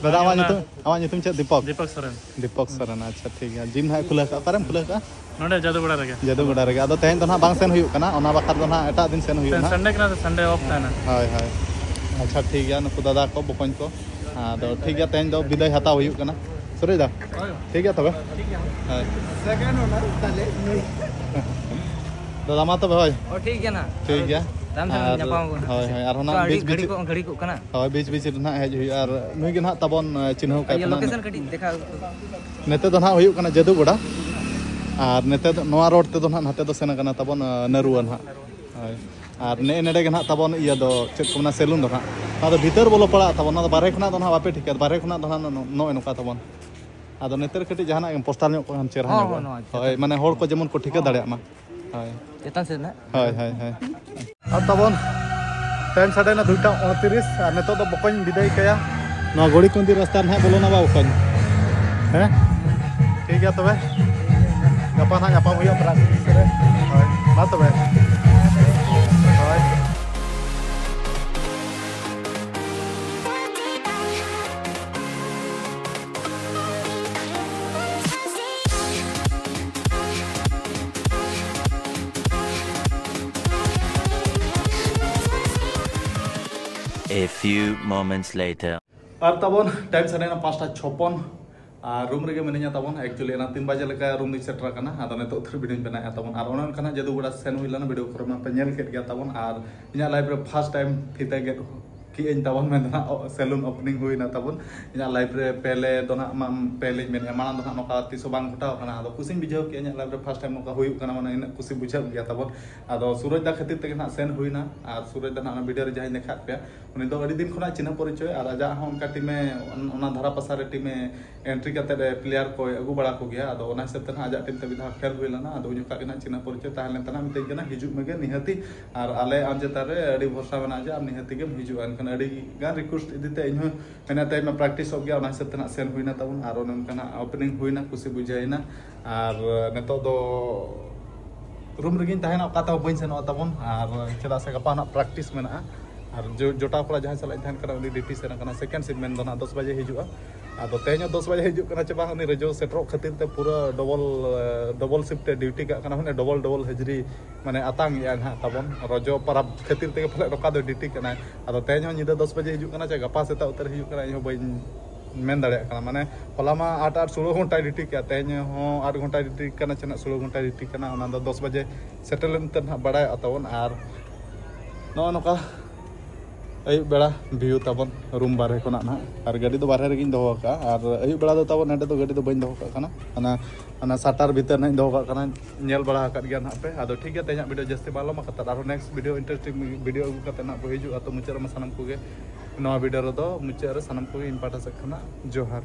ᱫᱟᱫᱟ ᱟᱢᱟᱜ ᱧᱩᱛᱩᱢ, ᱟᱢᱟᱜ ᱧᱩᱛᱩᱢ ᱪᱮᱫ? ᱫᱤᱯᱚᱠ? ᱫᱤᱯᱚᱠ ᱥᱚᱨᱮᱱ᱾ ᱫᱤᱯᱚᱠ ᱥᱚᱨᱮᱱ, ᱟᱪᱪᱷᱟ ᱴᱷᱤᱠ ᱜᱮᱭᱟ᱾ ᱡᱤᱢ ᱱᱟᱦᱟᱜ ᱠᱷᱩᱞᱟᱹᱣ ᱠᱟᱜᱼᱟ, ᱚᱠᱟᱨᱮᱢ ᱠᱷᱩᱞᱟᱹᱣ ᱠᱟᱜᱼᱟ? ᱱᱚᱰᱮ ᱡᱟᱫᱩᱜᱚᱲᱟ ᱨᱮᱜᱮ᱾ ᱡᱟᱫᱩᱜᱚᱲᱟ ᱨᱮᱜᱮ᱾ ᱟᱫᱚ ᱛᱮᱦᱮᱧ ᱫᱚ ᱱᱟᱦᱟᱜ ᱵᱟᱝ ᱥᱮᱱ ᱦᱩᱭᱩᱜ ᱠᱟᱱᱟ, ᱚᱱᱟ ᱵᱟᱠᱷᱨᱟ ᱫᱚ ᱱᱟᱦᱟᱜ ᱮᱴᱟᱜ ᱫᱤᱱ ᱥᱮᱱ ᱦᱩᱭᱩᱜᱼᱟ ᱛᱮᱦᱮᱧ ᱱᱟᱦᱟᱜ᱾ ᱥᱟᱱᱰᱮ ᱠᱟᱱᱟ ᱥᱮ, ᱥᱟᱱᱰᱮ ᱚᱯᱷ ᱛᱟᱦᱮᱱᱟ᱾ ᱦᱳᱭ, ᱦᱳᱭ᱾ ᱟᱪᱪᱷᱟ ᱴᱷᱤᱠ ᱜᱮᱭᱟ, ᱱᱩᱠᱩ ᱫᱟᱫᱟ ᱠᱚ ᱵᱚᱠᱚᱧ ᱠᱚ᱾ ᱟᱫᱚ ᱴᱷᱤᱠ ᱜᱮᱭᱟ, ᱛᱮᱦᱮᱧ ᱫᱚ ᱵᱤᱫᱟᱹᱭ ᱦᱟᱛᱟᱣ ᱦᱩᱭᱩᱜ ᱠᱟᱱᱟ᱾ ᱥᱩᱨᱩᱡ ᱫᱟ? ᱦᱳᱭ᱾ ᱴᱷᱤᱠ ᱜᱮᱭᱟ ᱛᱚᱵᱮ? ᱦᱳᱭ᱾ ᱥᱮᱠᱮᱱᱰ ᱚᱱᱟ ᱛᱟᱦᱞᱮ ᱱᱩᱭ᱾ ᱫᱟᱫᱟ ᱢᱟ ᱛᱚᱵᱮ, ᱦᱳᱭ᱾ ᱚ, ᱴᱷᱤᱠ ᱜᱮᱭᱟ ᱱᱟ᱾ ᱴᱷᱤᱠ ᱜᱮᱭᱟ᱾ ᱛᱟᱭᱚᱢ ᱥᱮᱫ ᱟᱨ ᱧᱟᱯᱟᱢ ᱟᱵᱚᱱ᱾ ᱦᱳᱭ, ᱦᱳᱭ, ᱟᱨᱦᱚᱸ ᱛᱚ, ᱱᱟᱜ ᱟᱹᱰᱤ ᱵᱤᱪ ᱵᱤᱪ ᱜᱷᱟᱹᱲᱤ ᱠᱚ, ᱜᱷᱟᱹᱲᱤ ᱠᱚᱜ ᱠᱟᱱᱟ᱾ ᱦᱳᱭ, ᱵᱤᱪ ᱵᱤᱪ ᱨᱮ ᱱᱟᱜ ᱦᱮᱡ ᱦᱩᱭᱩᱜᱼᱟ᱾ ᱟᱨ ᱱᱩᱭ ᱜᱮ ᱱᱟᱜ ᱛᱟᱵᱚᱱ, ᱮ, ᱪᱤᱱᱦᱟᱹᱣ ᱠᱟᱭ ᱤᱭᱟᱹ, ᱯᱮ ᱱᱟᱜ᱾ ᱞᱳᱠᱮᱥᱚᱱ ᱠᱟᱹᱴᱤᱡ ᱫᱮᱠᱷᱟᱣ᱾ ᱱᱤᱛᱚᱜ ᱫᱚ ᱱᱟᱜ ᱦᱩᱭᱩᱜ ᱠᱟᱱᱟ ᱡᱟᱹᱫᱩᱜᱚᱲᱟ, ᱟᱨ ᱱᱤᱛᱚᱜ ᱫᱚ ᱱᱚᱣᱟ ᱨᱳᱰ ᱛᱮᱫᱚ ᱱᱟᱜ ᱱᱟᱛᱮ ᱫᱚ ᱥᱮᱱ ᱠᱟᱱᱟ ᱛᱟᱵᱚᱱ, ᱮ, ᱱᱟᱹᱨᱩᱣᱟ ᱱᱟᱜ᱾ ᱦᱳᱭ᱾ ᱟᱨ ᱱᱮᱜᱼᱮ ᱱᱮᱰᱮ ᱜᱮ ᱱᱟᱜ ᱛᱟᱵᱚᱱ ᱤᱭᱟᱹ ᱫᱚ, ᱪᱮᱫ ᱠᱚ ᱢᱮᱱᱟ, ᱥᱮᱞᱩᱱ ᱫᱚ ᱱᱟᱜ᱾ ᱱᱚᱣᱟ ᱫᱚ ᱵᱷᱤᱛᱟᱹᱨ ᱵᱚᱞᱚ ᱯᱟᱲᱟᱜ ᱛᱟᱵᱚᱱ, ᱱᱚᱣᱟ ᱫᱚ ᱵᱟᱨᱦᱮ ᱠᱷᱚᱱᱟᱜ ᱫᱚ ᱱᱟᱜ ᱵᱟᱯᱮ ᱴᱷᱤᱠᱟᱹ, ᱵᱟᱨᱦᱮ ᱠᱷᱚᱱᱟᱜ ᱫᱚ ᱱᱟᱜ ᱱᱚ-, ᱱᱚᱜᱼᱚᱭ ᱱᱚᱝᱠᱟ ᱛᱟᱵᱚᱱ᱾ ᱟᱫᱚ ᱱᱮᱛᱟᱨ ᱠᱟᱹᱴᱤᱡ ᱡᱟᱦᱟᱱᱟᱜ ᱜᱮᱢ ᱯᱳᱥᱴᱟᱨ ᱧᱚᱜ ᱠᱟᱜ ᱠᱷᱟᱱ ᱪᱮᱦᱨᱟ ᱦᱚᱸ, ᱧᱚᱜᱚᱜᱼᱟ᱾ ᱦᱚᱸ, ᱱᱚᱣᱟ ᱦᱳᱭ, ᱪᱮᱛᱟᱱ᱾ ᱢᱟᱱᱮ ᱦᱚᱲ ᱠᱚ ᱡᱮᱢᱚᱱ ᱠᱚ ᱴᱷᱤᱠᱟᱹ ᱫᱟᱲᱮᱭᱟᱜ ᱢᱟ᱾ ᱦᱳᱭ᱾ ᱪᱮᱛᱟᱱ ᱥᱮᱫ ᱱᱟᱜ᱾ ᱦᱳᱭ, ᱦᱳᱭ, ᱦᱳᱭ᱾ ᱟᱨ ᱛᱟᱵᱚᱱ ᱴᱟᱭᱤᱢ ᱥᱟᱰᱮᱭᱮᱱᱟ ᱫᱩᱭᱴᱟ ᱩᱱᱛᱨᱤᱥ, ᱟᱨ ᱱᱤᱛᱚᱜ ᱫᱚ ᱵᱚᱠᱚᱧ ᱵᱤᱫᱟᱹᱭ ᱠᱟᱭᱟ᱾ ᱱᱚᱣᱟ ᱜᱚᱲᱤᱠᱩᱱᱫᱤ ᱨᱟᱥᱛᱟ ᱨᱮ ᱱᱟᱦᱟᱜ ᱵᱚᱞᱚᱱᱟ ᱵᱟ ᱵᱚᱠᱚᱧ? ᱦᱮᱸ? ᱴᱷᱤᱠ ᱜᱮᱭᱟ ᱛᱚᱵᱮ᱾ ᱜᱟᱯᱟ ᱱᱟᱦᱟᱜ ᱧᱟᱯᱟᱢ ᱦᱩᱭᱩᱜᱼᱟ ᱯᱨᱟᱭ ᱨᱮ᱾ ᱦᱳᱭ, ᱢᱟ ᱛᱚᱵᱮ᱾ ᱦᱳᱭ᱾ A few moments later. ᱟᱨ ᱛᱟᱵᱚᱱ ᱴᱟᱭᱤᱢ ᱥᱟᱰᱮᱭᱮᱱᱟ ᱯᱟᱸᱪᱴᱟ ᱪᱷᱚᱯᱚᱱ᱾ ᱟᱨ ᱨᱩᱢ ᱨᱮᱜᱮ ᱢᱤᱱᱟᱹᱧᱟ ᱛᱟᱵᱚᱱ᱾ Actually ᱮᱱᱟ ᱛᱤᱱ ᱵᱟᱡᱮ ᱞᱮᱠᱟ ᱨᱩᱢ ᱨᱤᱧ ᱥᱮᱴᱮᱨ ᱟᱠᱟᱱᱟ᱾ ᱟᱫᱚ ᱱᱤᱛᱚᱜ ᱛᱷᱨᱤ ᱵᱤᱰᱤᱧ ᱵᱮᱱᱟᱣᱮᱫᱼᱟ ᱛᱟᱵᱚᱱ᱾ ᱟᱨ ᱚᱱᱮ ᱚᱱᱠᱟᱱᱟᱜ ᱡᱟᱹᱫᱩᱜᱚᱲᱟ ᱥᱮᱱ ᱦᱩᱭ ᱞᱮᱱᱟ, ᱵᱷᱤᱰᱤᱭᱳ ᱠᱚᱨᱮ ᱢᱟᱯᱮ ᱧᱮᱞ ᱠᱮᱫ ᱜᱮᱭᱟ ᱛᱟᱵᱚᱱ᱾ ᱟᱨ ᱤᱧᱟᱹᱜ ᱞᱟᱭᱤᱯᱷ ᱨᱮ ᱯᱷᱟᱥᱴ ᱴᱟᱭᱤᱢ ᱯᱷᱤᱛᱟᱹ ᱜᱮᱫ ᱠᱮᱫ ᱟᱹᱧ ᱛᱟᱵᱚᱱ, ᱢᱮᱱ ᱫᱚ ᱱᱟᱜ ᱥᱮᱞᱩᱱ ᱳᱯᱮᱱᱤᱝ ᱦᱩᱭᱱᱟ ᱛᱟᱵᱚᱱ᱾ ᱤᱧᱟᱹᱜ ᱞᱟᱭᱤᱯᱷ ᱨᱮ ᱯᱮᱞᱮ ᱫᱚ ᱱᱟᱜ ᱢᱟ, ᱯᱮᱞᱮᱧ ᱢᱮᱱᱮᱫᱼᱟ, ᱢᱟᱲᱟᱝ ᱫᱚ ᱱᱟᱜ ᱱᱚᱝᱠᱟ ᱛᱤᱥ ᱦᱚᱸ ᱵᱟᱝ ᱜᱷᱚᱴᱟᱣ ᱠᱟᱱᱟ᱾ ᱟᱫᱚ ᱠᱩᱥᱤᱧ ᱵᱩᱡᱷᱟᱹᱣ ᱠᱮᱫᱼᱟ, ᱤᱧᱟᱹᱜ ᱞᱟᱭᱤᱯᱷ ᱨᱮ ᱯᱷᱟᱥᱴ ᱴᱟᱭᱤᱢ ᱱᱚᱝᱠᱟ ᱦᱩᱭᱩᱜ ᱠᱟᱱᱟ, ᱢᱟᱱᱮ ᱤᱱᱟᱹᱜ ᱠᱩᱥᱤ ᱵᱩᱡᱷᱟᱹᱜ ᱜᱮᱭᱟ ᱛᱟᱵᱚᱱ᱾ ᱟᱫᱚ ᱥᱩᱨᱚᱡᱽ ᱫᱟ ᱠᱷᱟᱹᱛᱤᱨ ᱛᱮᱜᱮ ᱱᱟᱜ ᱥᱮᱱ ᱦᱩᱭᱱᱟ᱾ ᱟᱨ ᱥᱩᱨᱚᱡᱽ ᱫᱟ ᱱᱟᱜ ᱚᱱᱟ ᱵᱷᱤᱰᱤᱭᱳ ᱨᱮ ᱡᱟᱦᱟᱸᱧ ᱫᱮᱠᱷᱟᱫ ᱯᱮᱭᱟ, ᱩᱱᱤ ᱫᱚ ᱟᱹᱰᱤ ᱫᱤᱱ ᱠᱷᱚᱱᱟᱜ ᱪᱤᱱᱦᱟᱹ ᱯᱚᱨᱤᱪᱚᱭ, ᱟᱨ ᱟᱡᱟᱜ ᱦᱚᱸ ᱚᱱᱠᱟ ᱴᱤᱢᱮ, ᱚᱱᱟ ᱫᱷᱟᱨᱟ ᱯᱟᱥᱟ ᱨᱮ ᱴᱤᱢᱮ ᱮᱱᱴᱨᱤ ᱠᱟᱛᱮᱫ ᱮ ᱯᱞᱮᱭᱟᱨ ᱠᱚᱭ ᱟᱹᱜᱩ ᱵᱟᱲᱟ ᱠᱚᱜᱮᱭᱟ᱾ ᱟᱫᱚ ᱚᱱᱟ ᱦᱤᱥᱟᱹᱵ ᱛᱮ ᱱᱟᱜ ᱟᱡᱟᱜ ᱴᱤᱢ ᱛᱮ ᱢᱤᱫ ᱫᱷᱟᱣ ᱠᱷᱮᱞ ᱦᱩᱭ ᱞᱮᱱᱟ᱾ ᱟᱫᱚ ᱩᱱ ᱡᱚᱠᱷᱟᱜ ᱜᱮ ᱱᱟᱜ ᱪᱤᱱᱦᱟᱹ ᱯᱚᱨᱤᱪᱚᱭ ᱛᱟᱦᱮᱸ ᱞᱮᱱ ᱛᱟᱦᱮᱱᱟ, ᱢᱤᱛᱟᱹᱧ ᱠᱟᱱᱟ, "ᱦᱤᱡᱩᱜ ᱢᱮᱜᱮ ᱱᱤᱦᱟᱹᱛᱤ, ᱟᱨ ᱟᱞᱮ ᱟᱢ ᱪᱮᱛᱟᱱ ᱨᱮ ᱟᱹᱰᱤ ᱵᱷᱚᱨᱥᱟ ᱢᱮᱱᱟᱜᱼᱟ ᱡᱮ ᱟᱢ ᱱᱤᱦᱟᱹᱛᱤ ᱜᱮᱢ ᱦᱤᱡᱩᱜᱼᱟ, ᱮᱱᱠᱷᱟᱱ ᱟᱹᱰᱤ ᱜᱟᱱ ᱨᱤᱠᱩᱭᱮᱥᱴ ᱤᱫᱤ ᱛᱮ ᱤᱧ ᱦᱚᱸ ᱢᱮᱱᱮᱫ ᱛᱟᱦᱮᱸᱫ ᱢᱟ ᱯᱨᱮᱠᱴᱤᱥᱚᱜ ᱜᱮᱭᱟ, ᱚᱱᱟ ᱦᱤᱥᱟᱹᱵ ᱛᱮ ᱱᱟᱜ ᱥᱮᱱ ᱦᱩᱭᱱᱟ ᱛᱟᱵᱚᱱ᱾ ᱟᱨ ᱚᱱᱮ ᱚᱱᱠᱟ ᱱᱟᱜ ᱳᱯᱮᱱᱤᱝ ᱦᱩᱭᱱᱟ, ᱠᱩᱥᱤ ᱵᱩᱡᱷᱟᱹᱣᱮᱱᱟ᱾ ᱟᱨ ᱱᱤᱛᱚᱜ ᱫᱚ ᱨᱩᱢ ᱨᱮᱜᱮᱧ ᱛᱟᱦᱮᱱᱟ, ᱚᱠᱟ ᱛᱮᱦᱚᱸ ᱵᱟᱹᱧ ᱥᱮᱱᱚᱜᱼᱟ ᱛᱟᱵᱚᱱ᱾ ᱟᱨ ᱪᱮᱫᱟᱜ ᱥᱮ ᱜᱟᱯᱟ ᱱᱟᱜ ᱯᱨᱮᱠᱴᱤᱥ ᱢᱮᱱᱟᱜᱼᱟ᱾ ᱟᱨ ᱡᱚ- ᱡᱚᱴᱟᱣ ᱠᱚᱲᱟ ᱡᱟᱦᱟᱸᱭ ᱥᱟᱞᱟᱜ ᱤᱧ ᱛᱟᱦᱮᱱ ᱠᱟᱱᱟ, ᱩᱱᱤ ᱰᱤᱭᱩᱴᱤ ᱥᱮᱱ ᱟᱠᱟᱱᱟ, ᱥᱮᱠᱮᱱᱰ ᱥᱤᱯᱴ ᱢᱮᱱ ᱫᱚ ᱱᱟᱜ ᱫᱚᱥ ᱵᱟᱡᱮ ᱦᱤᱡᱩᱜᱼᱟ᱾ ᱟᱫᱚ ᱛᱮᱦᱮᱧ ᱦᱚᱸ ᱫᱚᱥ ᱵᱟᱡᱮ ᱦᱤᱡᱩᱜ ᱠᱟᱱᱟ ᱪᱮ ᱵᱟᱝ, ᱩᱱᱤ ᱨᱚᱡᱚ ᱥᱮᱴᱮᱨᱚᱜ ᱠᱷᱟᱹᱛᱤᱨ ᱛᱮ ᱯᱩᱨᱟᱹ ᱰᱚᱵᱚᱞ, ᱰᱚᱵᱚᱞ ᱥᱤᱯᱴ ᱮ ᱰᱤᱭᱩᱴᱤ ᱠᱟᱜ ᱠᱟᱱᱟ, ᱢᱟᱱᱮ ᱰᱚᱵᱚᱞ ᱰᱚᱵᱚᱞ ᱦᱟᱹᱡᱨᱤ ᱢᱟᱱᱮ ᱟᱛᱟᱝ ᱮᱜᱼᱟ ᱱᱟᱦᱟᱜ ᱛᱟᱵᱚᱱ᱾ ᱨᱚᱡᱚ ᱯᱟᱨᱟᱵᱽ ᱠᱷᱟᱹᱛᱤᱨ ᱛᱮᱜᱮ ᱯᱟᱞᱮ ᱱᱚᱝᱠᱟ ᱫᱚ ᱰᱤᱭᱩᱴᱤ ᱠᱟᱱᱟᱭ᱾ ᱟᱫᱚ ᱛᱮᱦᱮᱧ ᱦᱚᱸ ᱧᱤᱫᱟᱹ ᱫᱚᱥ ᱵᱟᱡᱮ ᱦᱤᱡᱩᱜ ᱠᱟᱱᱟ ᱪᱮ ᱜᱟᱯᱟ ᱥᱮᱛᱟᱜ ᱩᱛᱟᱹᱨ ᱦᱤᱡᱩᱜ ᱠᱟᱱᱟ, ᱤᱧ ᱦᱚᱸ ᱵᱟᱹᱧ ᱢᱮᱱ ᱫᱟᱲᱮᱭᱟᱜ ᱠᱟᱱᱟ᱾ ᱢᱟᱱᱮ ᱦᱚᱞᱟ ᱢᱟ ᱟᱴ ᱟᱴ ᱥᱳᱞᱳ ᱜᱷᱚᱱᱴᱟᱭ ᱰᱤᱭᱩᱴᱤ ᱠᱮᱜᱼᱟ, ᱛᱮᱦᱮᱧ ᱦᱚᱸ ᱟᱴ ᱜᱷᱚᱱᱴᱟᱭ ᱰᱤᱭᱩᱴᱤ ᱠᱟᱱᱟ ᱪᱮ ᱱᱟᱜ ᱥᱳᱞᱳ ᱜᱷᱚᱱᱴᱟᱭ ᱰᱤᱭᱩᱴᱤ ᱠᱟᱱᱟ, ᱚᱱᱟ ᱫᱚ ᱫᱚᱥ ᱵᱟᱡᱮ ᱥᱮᱴᱮᱨ ᱞᱮᱱ ᱛᱮ ᱱᱟᱦᱟᱜ ᱵᱟᱲᱟᱭᱚᱜᱼᱟ ᱛᱟᱵᱚᱱ᱾ ᱟᱨ ᱱᱚᱜᱼᱚ ᱱᱚᱝᱠᱟ ᱟᱹᱭᱩᱵ ᱵᱮᱲᱟ ᱵᱷᱤᱭᱩ ᱛᱟᱵᱚᱱ ᱨᱩᱢ ᱵᱟᱨᱦᱮ ᱠᱷᱚᱱᱟᱜ ᱱᱟᱦᱟᱜ, ᱟᱨ ᱜᱟᱹᱰᱤ ᱫᱚ ᱵᱟᱨᱦᱮ ᱨᱮᱜᱮᱧ ᱫᱚᱦᱚ ᱟᱠᱟᱫᱼᱟ᱾ ᱟᱨ ᱟᱹᱭᱩᱵ ᱵᱮᱲᱟ ᱫᱚ ᱛᱟᱵᱚᱱ ᱱᱚᱸᱰᱮ ᱫᱚ ᱜᱟᱹᱰᱤ ᱫᱚ ᱵᱟᱹᱧ ᱫᱚᱦᱚ ᱠᱟᱜ ᱠᱟᱱᱟ, ᱚᱱᱟ ᱚᱱᱟ ᱥᱟᱴᱟᱨ ᱵᱷᱤᱛᱟᱹᱨ ᱱᱟᱦᱟᱜ ᱤᱧ ᱫᱚᱦᱚ ᱠᱟᱜ ᱠᱟᱱᱟ, ᱧᱮᱞ ᱵᱟᱲᱟ ᱟᱠᱟᱫ ᱜᱮᱭᱟ ᱱᱟᱦᱟᱜ ᱯᱮ᱾ ᱟᱫᱚ ᱴᱷᱤᱠ ᱜᱮᱭᱟ, ᱛᱮᱦᱮᱧᱟᱜ ᱵᱷᱤᱰᱤᱭᱳ ᱡᱟᱹᱥᱛᱤ ᱵᱟᱝ ᱞᱚᱢᱵᱟ ᱠᱟᱛᱮ, ᱟᱨᱦᱚᱸ ᱱᱮᱠᱥᱴ ᱵᱷᱤᱰᱤᱭᱳ ᱤᱱᱴᱟᱨᱮᱥᱴᱤᱝ ᱵᱷᱤᱰᱤᱭᱳ ᱟᱹᱜᱩ ᱠᱟᱛᱮ ᱱᱟᱦᱟᱜ ᱵᱚ ᱦᱤᱡᱩᱜᱼᱟ᱾ ᱛᱚ ᱢᱩᱪᱟᱹᱫ ᱨᱮᱢᱟ ᱥᱟᱱᱟᱢ ᱠᱚᱜᱮ ᱱᱚᱣᱟ ᱵᱷᱤᱰᱤᱭᱳ ᱨᱮᱫᱚ ᱢᱩᱪᱟᱹᱫ ᱨᱮ ᱥᱟᱱᱟᱢ ᱠᱚᱜᱮ ᱤᱧ ᱯᱟᱦᱴᱟ ᱥᱮᱫ ᱠᱷᱚᱱᱟᱜ ᱡᱚᱦᱟᱨ᱾